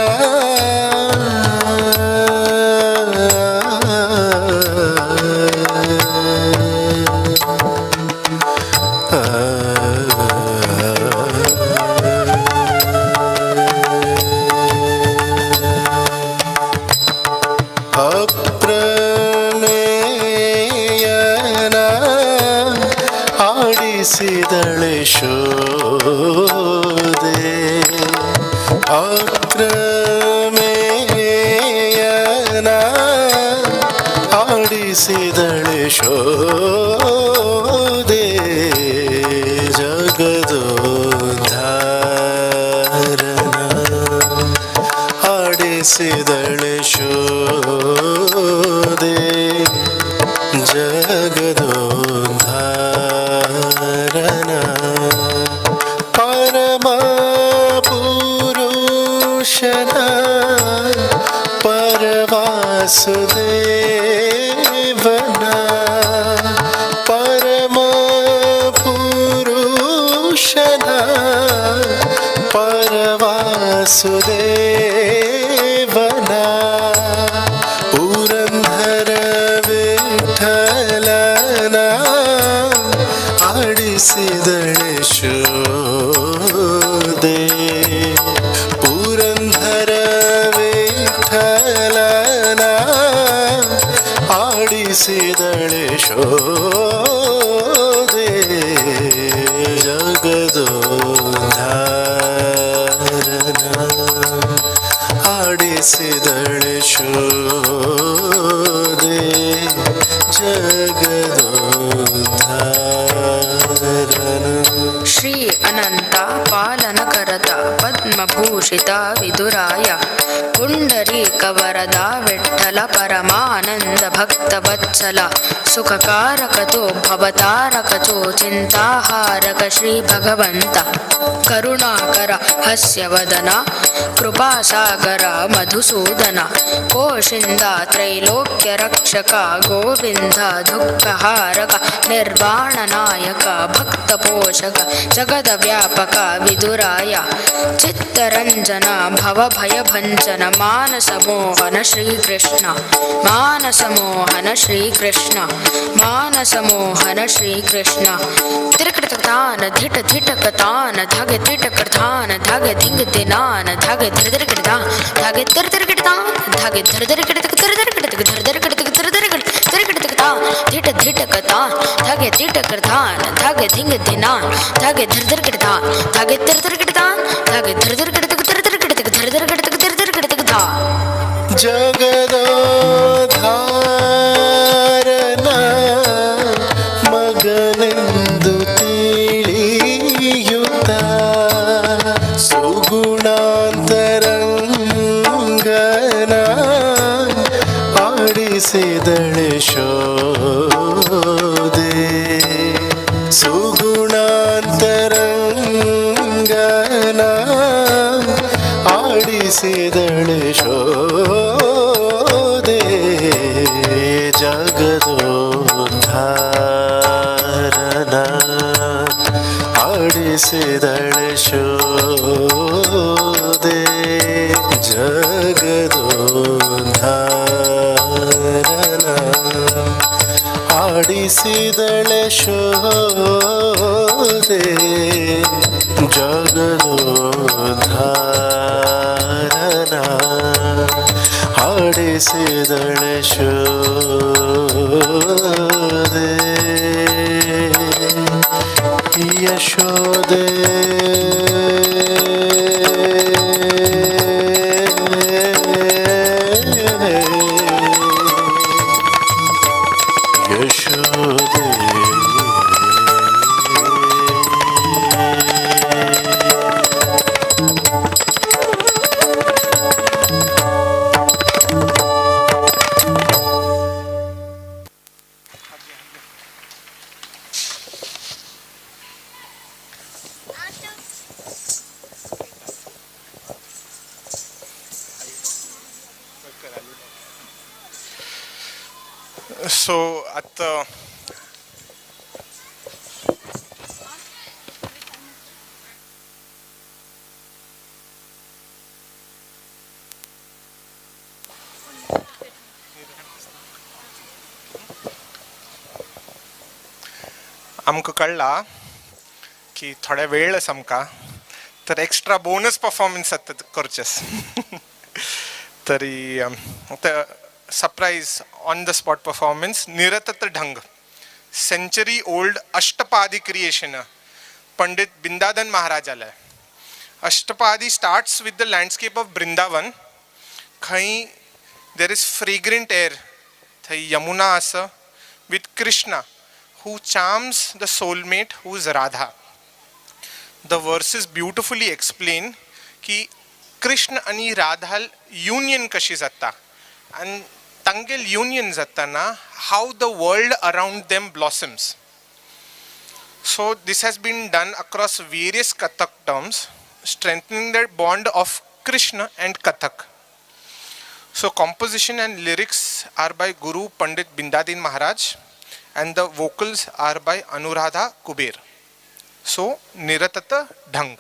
ಅಪ್ರಮೇಯನ ಆಡಿಸಿದಳೆ ಶೋದೆ ಅಪ್ರಮೇಯನ ಆಡಿಸಿದಳೆ ಶೋದೆ ಜಗದೋದ್ಧಾರನ ಆಡಿಸಿದಳೆ ಶೋದೆ ಜಗದೋದ್ಧಾರನ. ಪರಮ ಪುರುಷನ ಪರವಾಸುದೇವನ ಪರಮ ಪುರುಷನ ಪರವಾಸುದೇವನ ಪುರಂದರ ವಿಠಲನ ಆಡಿಸಿದಳೆ ಶೋದೆ ಪುರಂದರ ವಿಠಲನ ಆಡಿಸಿದಳೆ ಶೋದೆ ಜಗದೋದ್ಧಾರನ ಆಡಿಸಿದಳೆ ಶೋದೆ ಜಗದೋದ್ಧಾರನ. ಶ್ರೀ ಅನಂತ ಪಾಲನಕರತ ಪದ್ಮಭೂಷಿತ ವಿದುರಾಯ ಪುಂಡರೀಕ पुंडरीकवरदा विठ्ठल परमानंद भक्तवत्सल सुखकारक तो भवतारक तो चिंताहारक श्री भगवंत करुणाकर हस्यवदना कृपासागर मधुसूदन कोशिन्दा त्रैलोक्यरक्षक गोविन्द दुःखहारक निर्वाणनायक भक्तपोषक जगदव्यापक विदुराय चित्तरञ्जन भवभयभञ्जन मानसमोहन श्रीकृष्ण मानसमोहन श्रीकृष्ण मानसमोहन श्रीकृष्ण तिरकृतान धिट धिटक तान धग तिटक धान धग धिंग तिनान धग धर धर किटान धग तिर तिर किटान धग धर धर किटक तिर धर किटक धर धर किटक तिर धर किटक तिर किटक तान धिट धिटक तान धग तिटक धान धग धिंग तिनान धग धर धर किटान धग तिर तिर किटान धग धर धर किटक तिर धर किटक धर धर किटक तिर धर किटक धा ಜಗದೋಧಾರನ ಮಗನೆಂದು ತಿಳಿಯುತ್ತ ಸುಗುಣಾಂತರಂಗನ ಆಡಿಸಿದಳೆ ಶೋದೆ ಸುಗುಣಾಂತರಂಗನ ಆಡಿಸಿದಳೆ ಶೋದೆ ಜಗದೋದ್ಧಾರನ ಆಡಿಸಿದಳೆ ಶೋದೆ ಜಗದೋದ್ಧಾರನ ಆಡಿಸಿದಳೆ ಶೋದೆ ಜಗದೋದ್ಧಾರನ ಆಡಿಸಿದಳೆ ಶೋದೆ ಯಶೋದೆ ಯಶೋದೆ सो आतां आमकां कळ्ळां की थोडे वेळ आसा आमकां तर एक्स्ट्रा बोनस परफॉर्मन्स आतां करचें तरी आतां surprise on the spot performance निरतत ढंग सेंचुरी ओल्ड अष्टपादी क्रिएशन पंडित बिंदादन महाराज आलाय. Ashtapadi starts with the landscape of Brindavan खंय there is fragrant air थंय यमुना आसा with Krishna who charms the soulmate who is Radha. The verses beautifully explain की कृष्ण आनी Radha union कशी जाता आनी तांगेल युनियन जाताना how the world around them blossoms. So this has been done across various Kathak terms, strengthening the bond of Krishna and Kathak. So composition and lyrics are by Guru Pandit Bindadin Maharaj and the vocals are by Anuradha Kuber. So Niratata Dhang.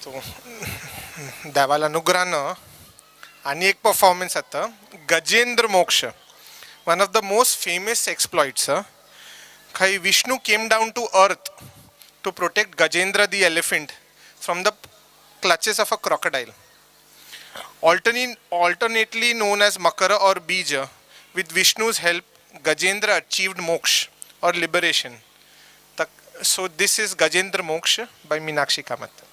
So देवाला अनुग्रहान आनी एक performance जाता, Gajendra Moksha, one of the most famous exploits. खंय Vishnu came down to earth to protect Gajendra the elephant from the clutches of a crocodile. Alternately known as Makara or Bija, with Vishnu's help, Gajendra achieved moksha or liberation. So this is Gajendra Moksha by Meenakshi Kamath.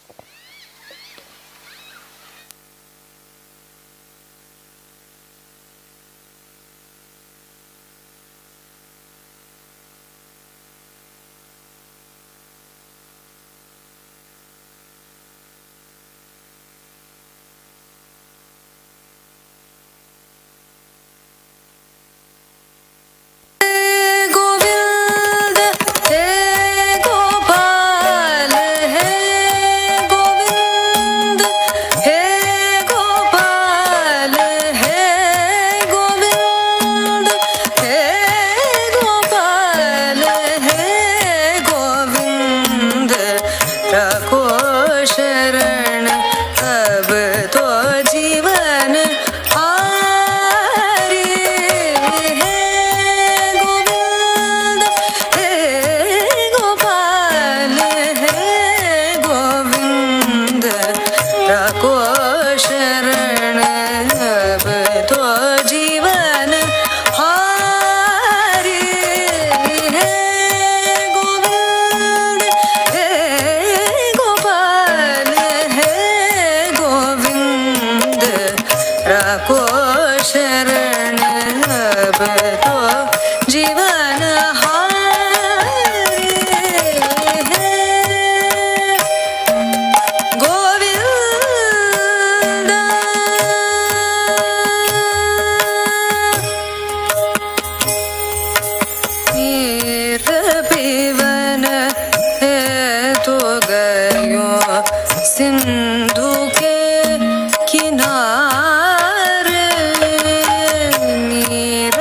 Govind हे गोपाल, हे गोविंद हे गोपाल, हे गोविंद हे गोपाल, हे गोविंद रखो शरण अब तो जीवन हारे, हे गोविंद हे गोपाल, हे गोविंद रखो शरण अब तो जीवन हारे, हे गोविंद हे गोपाल, हे गोविंद रखो शरण अब तो जीवन हारे, हे गोविंद। नीर पीवन है तो गयो सिंधु के किनारे, नीर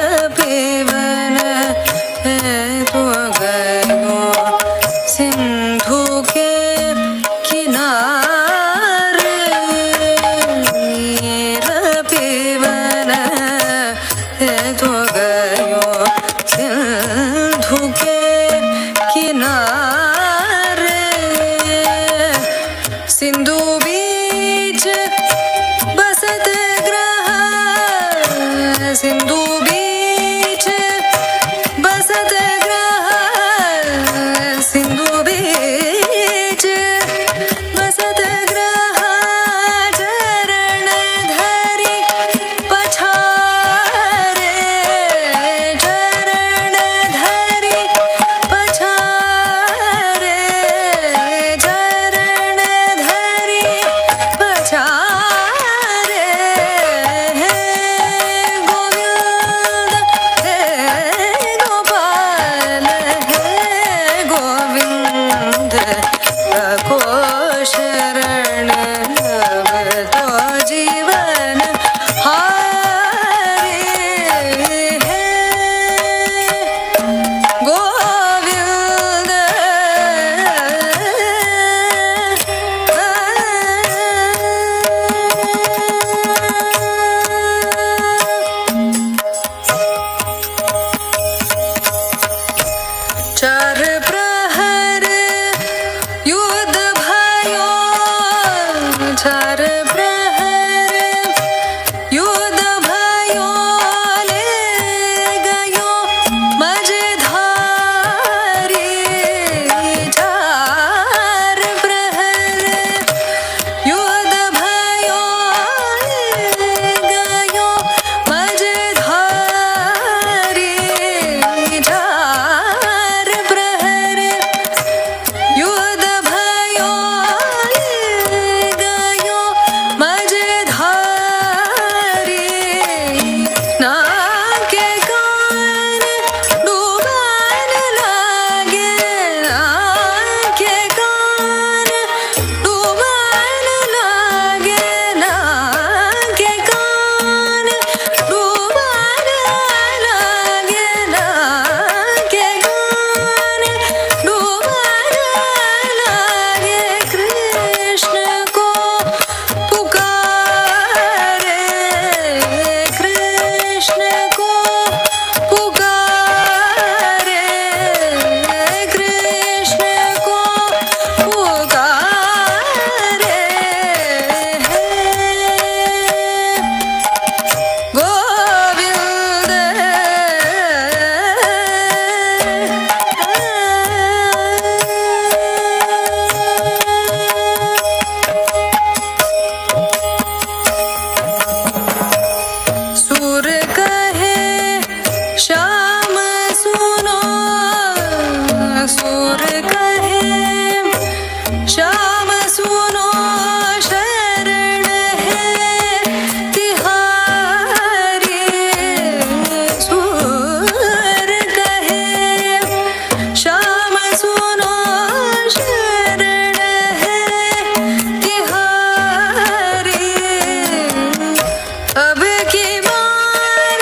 अब की बार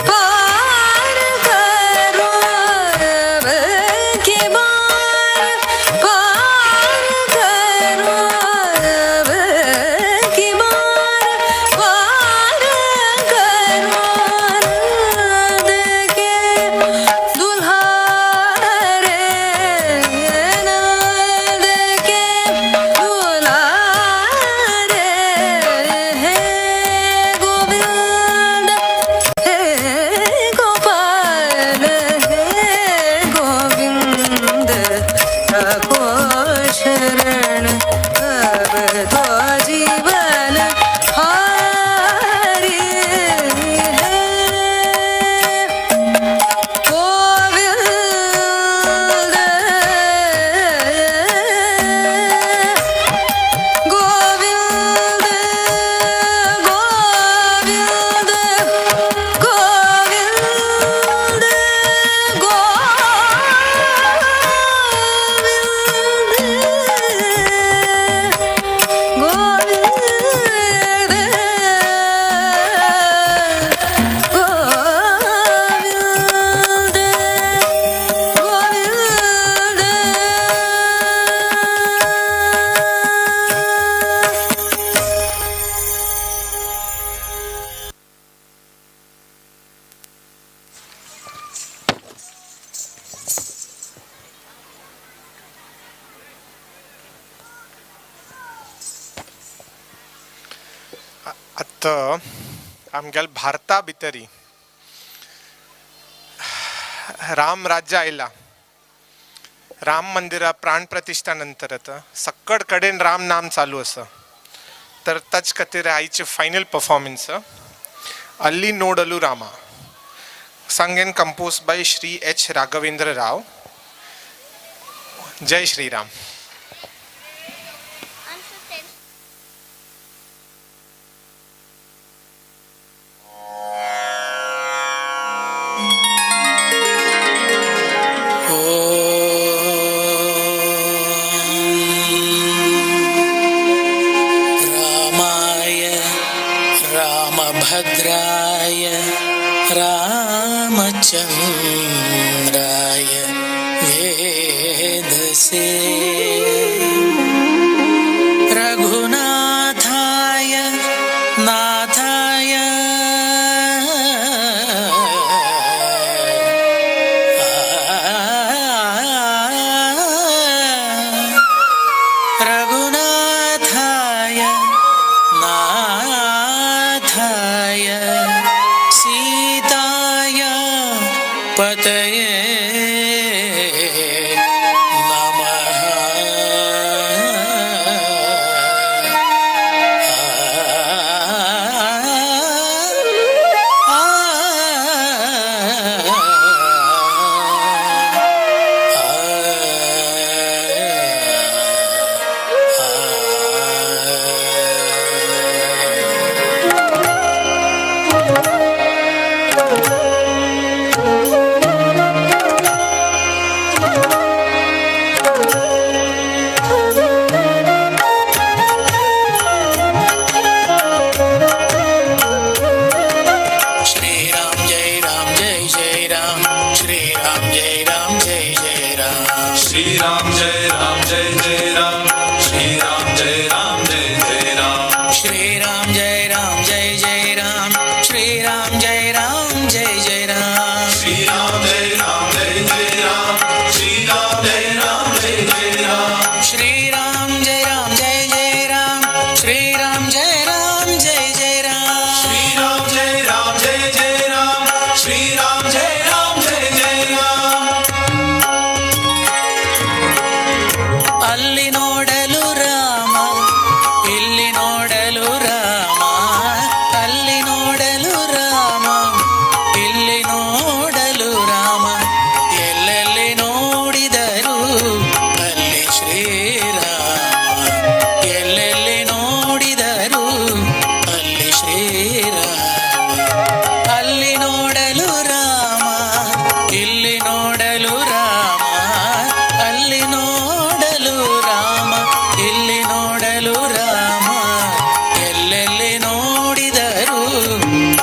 पार करो, अब की बार पार करो, अब की बार पार करो। नंद के दुल्हारे, नंद के दुल्हारे, हे गोविंद हे गोपाल, हे गोविंद रखो शरण, अब तो जीवन हारी है। गोविंद गोविंद गोविंद गोविंद गोविंद गोविंद गोविंद। आतां आमगेल्या भारता भितरी राम राज्य आयला, राम मंदिरा प्राण प्रतिष्ठा नंतर आतां सक्कड कडेन राम नाम चालू आसा. तर ताच खातीर आयचे फायनल परफॉर्मन्स अल्ली Nodalu Rama, sung and compose by Shri H Raghavendra Rao. Jai Shri Ram. रामाय रामभद्राय रामचन्द्राय वेधसे, रघुनाथाय नाथाय रघुनाथाय नाथाय सीताय पतये नमः।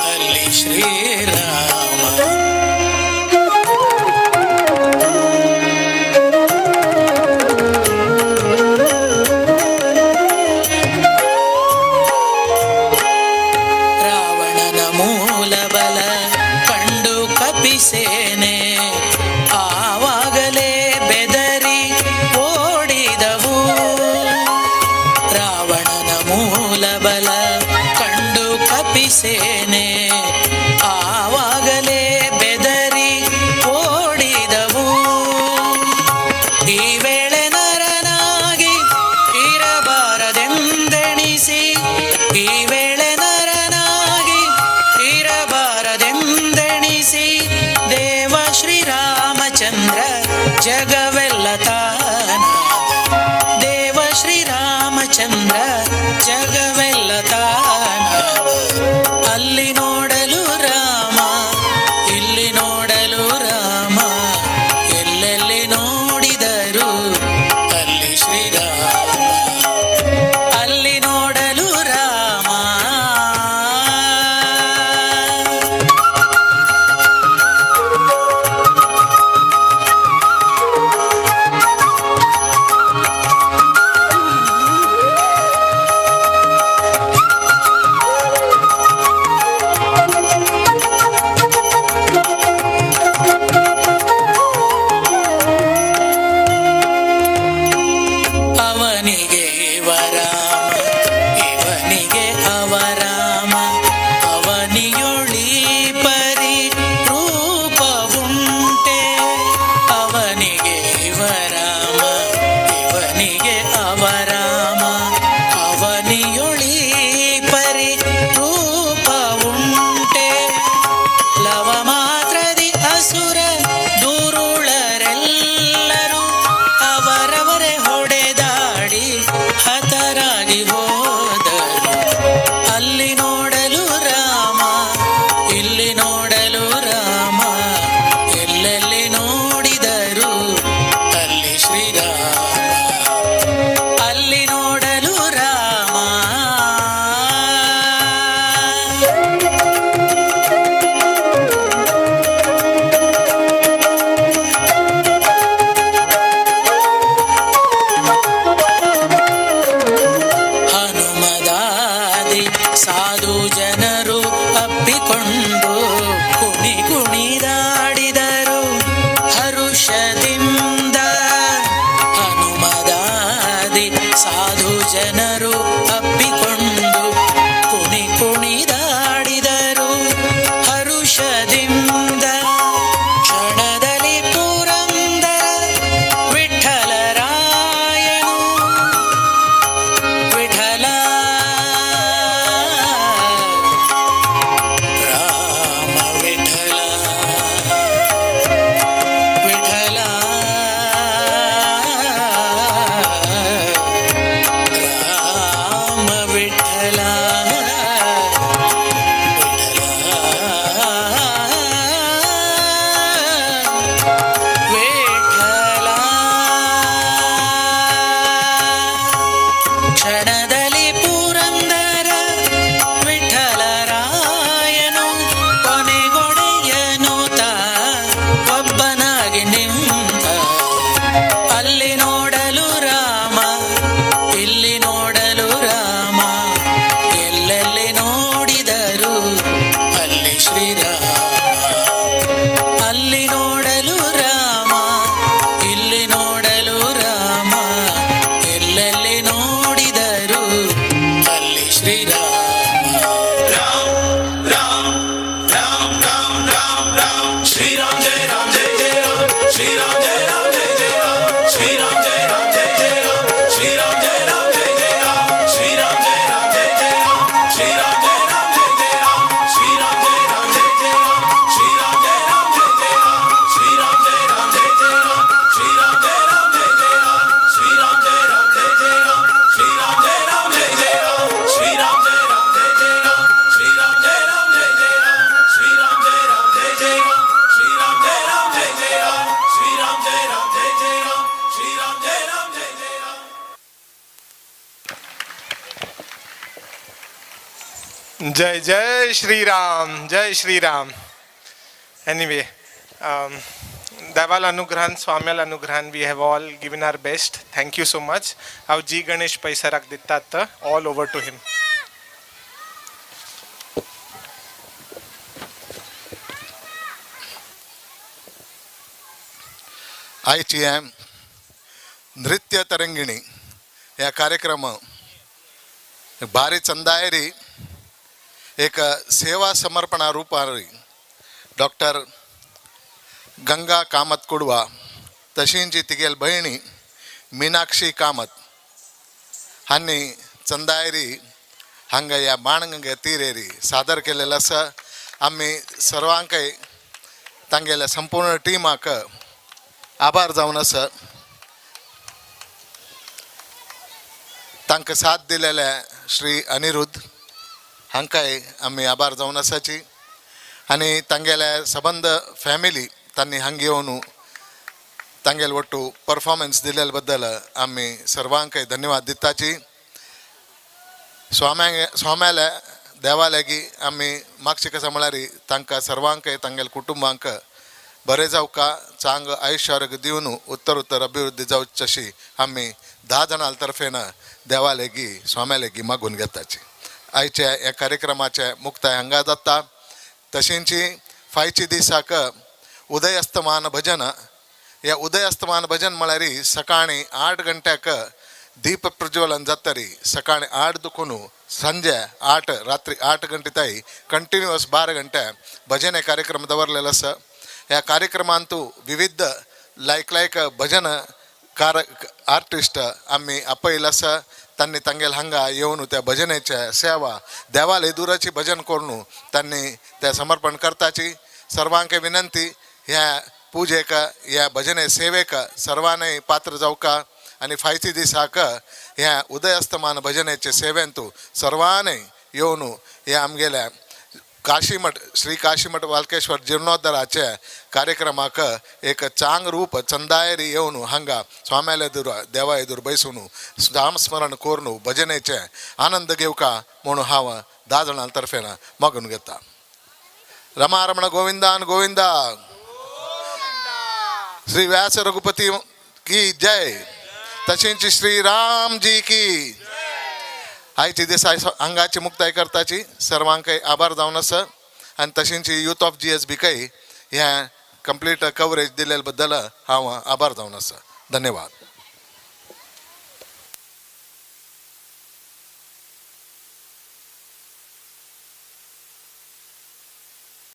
ಅಲ್ಲಿ ಶ್ರೀರಾಮ. ರಾವಣನ ಮೂಲ ಬಲ ಕಂಡು ಕಪಿಸೇನೆ ಆವಾಗಲೇ ಬೆದರಿ ಓಡಿದವು. ರಾವಣನ ಮೂಲ ಬಲ ಕಂಡು ಕಪಿಸೇನೆ ಆವಾಗಲೇ ಬೆದರಿ ಓಡಿದವು. ಈ ವೇಳೆ ನರನಾಗಿ ಇರಬಾರದೆಂದೆಣಿಸಿ, ಈ ವೇಳೆ ನರನಾಗಿ ಇರಬಾರದೆಂದೆಣಿಸಿ, ದೇವ ಶ್ರೀರಾಮಚಂದ್ರ ಜಗವೆಲ್ಲ ತಾನಾದ, ದೇವ ಶ್ರೀರಾಮಚಂದ್ರ ಜಗವೆಲ್ಲ ತಾನಾದ. ಅಲ್ಲಿ ನೋಡಲು ರಾಮ, ಇಲ್ಲಿ ನೋಡಲು ರಾಮ, ಎಲ್ಲೆಲ್ಲಿ ನೋಡಿದರು ಅಲ್ಲಿ ಶ್ರೀರಾಮ, ಅಲ್ಲಿ ನೋಡಲು ರಾಮ. ಅವನಿಗೆ ಇವರಾಮ, ಇವನಿಗೆ ಅವರಾಮ, ಅವನಿಯೊಳಿ ಪರಿ ರೂಪವುಂಟೆ. ಅವನಿಗೆ ಇವರಾಮ, ಇವನಿಗೆ ಅವರಾಮ, ಅವನಿಯೊಳಿ ಪರಿ ರೂಪವುಂಟೆ. ಲವ ಮಾತ್ರದಿ ಅಸುರ ದುರುಳರೆಲ್ಲರೂ ಅವರವರೇ ಹೊಡೆದಾಡಿ ಹತರಾಗಿ ಹೋದರು. ಅಲ್ಲಿ ನೋಡಲು ರಾಮ, ಇಲ್ಲಿ ನೋಡಲು ರಾಮ, ಎಲ್ಲೆಲ್ಲಿ ನೋಡಿದರು ಅಲ್ಲಿ ಶ್ರೀರಾಮ, ಅಲ್ಲಿ ನೋಡಲು ರಾಮ. ಹನುಮದಾದಿ ಸಾಧು ಜನರು ಅಪ್ಪಿಕೊಂಡು ಕುಣಿ ಕುಣಿದಾಡಿದರು ಹರುಷದಿಂದ. ಹನುಮದಾದಿ ಸಾಧು ಜನರು ಅಪ್ಪಿಕೊಂಡು ಕುಣಿ ಕುಣಿದಾಡಿದರು ಹರುಷದಿಂದ. ಕ್ಷಣದಲ್ಲಿ ಪುರಂದರ ವಿಠಲರಾಯನು, ವಿಠಲ ರಾಮ. जय जय श्रीराम, जय श्रीराम. एनिवे, देवाल अनुग्रहान, स्वाम्याल अनुग्रहान we have all given our best. Thank you so much. हांव जी गणेश पैसराक दितात, all over to him. आयची हें नृत्य तरंगिणी ह्या कार्यक्रम भारी चंदायरी एक सेवा समर्पणा रुपारी डॉक्टर गंगा कामत कुडवा तशींची तिगेल भयणी मीनाक्षी कामत हांणी चंदायरी हांगा ह्या बाणगंगे तिरेरी सादर केलेलो आसा. आमी सर्वांकय तांगेल्या संपूर्ण टिमाक आभार जावन आसा. तांकां साथ दिलेल्या श्री अनिरुद्ध हांकांय आमी आभार जावन आसाची आनी तांगेल्या सबंद फॅमिली तांणी हांगा येवन तांगेले वट्टू परफॉर्मन्स दिलेले बद्दल आमी सर्वांकय धन्यवाद दिताची. स्वाम्याल्या देवालागी आमी मागचे कशें म्हळ्यार तांकां सर्वांकय तांगेल्या कुटुंबांक बरें जावका, चांग आयुश्य आरोग्य दिवन उत्तर उत्तर अभिवृद्धी जावची अशी आमी 10 जाणां तर्फेन देवालेगी स्वाम्यालेगी मागून घेताची. आयच्या ह्या कार्यक्रमाचें मुक्ताय हांगा जाता. तशेंची फायची दिसाक उदयस्तमान भजन. ह्या उदयस्तमान भजन म्हळ्यार सकाळीं 8 घंट्याक दीप प्रज्वलन जातरी सकाळीं 8 दुखून संजे 8 रात्री 8 घंटे ताई कंटिन्युअस 12 घंटे भजन हे कार्यक्रम दवरलेलो आसा. ह्या कार्यक्रमांतू विविध लायक लायक भजन कार आर्टिस्ट आमी आपयले आसा. तांणी तांगेले हांगा येवन त्या भजनेच्या सेवा देवाले दुराची भजन करून तांणी त्या समर्पण करताची. सर्वांक विनंती ह्या पुजेक ह्या भजने सेवेक सर्वांनी पात्र जावका आनी फायची दिसाक ह्या उदयस्तमान भजनेचे सेवेंतू सर्वांनी येवन ह्या आमगेल्या काशीमठ श्री काशीमठ वालकेश्वर जीर्णोद्धाराचे कार्यक्रमाक एक चांग रूप चंदायरी येवन हांगा स्वाम्याले दूर देवा एदूर बैसून रामस्मरण करून भजनेचे आनंद घेवका म्हणून हांव 10 जाणां तर्फेन मागून घेता. रमारमण गोविंदान गोविंदा, श्री व्यास रघुपती की जय, तशेंच श्री रामजी की. आयची दिसा हांगाची मुक्ताय करताची सर्वांकय आभार जावन आसा आनी तशेंच यूथ ऑफ GSB कय ह्या कंप्लीट कवरेज दिल्ले बद्दल हांव आभार जावन आसा. धन्यवाद.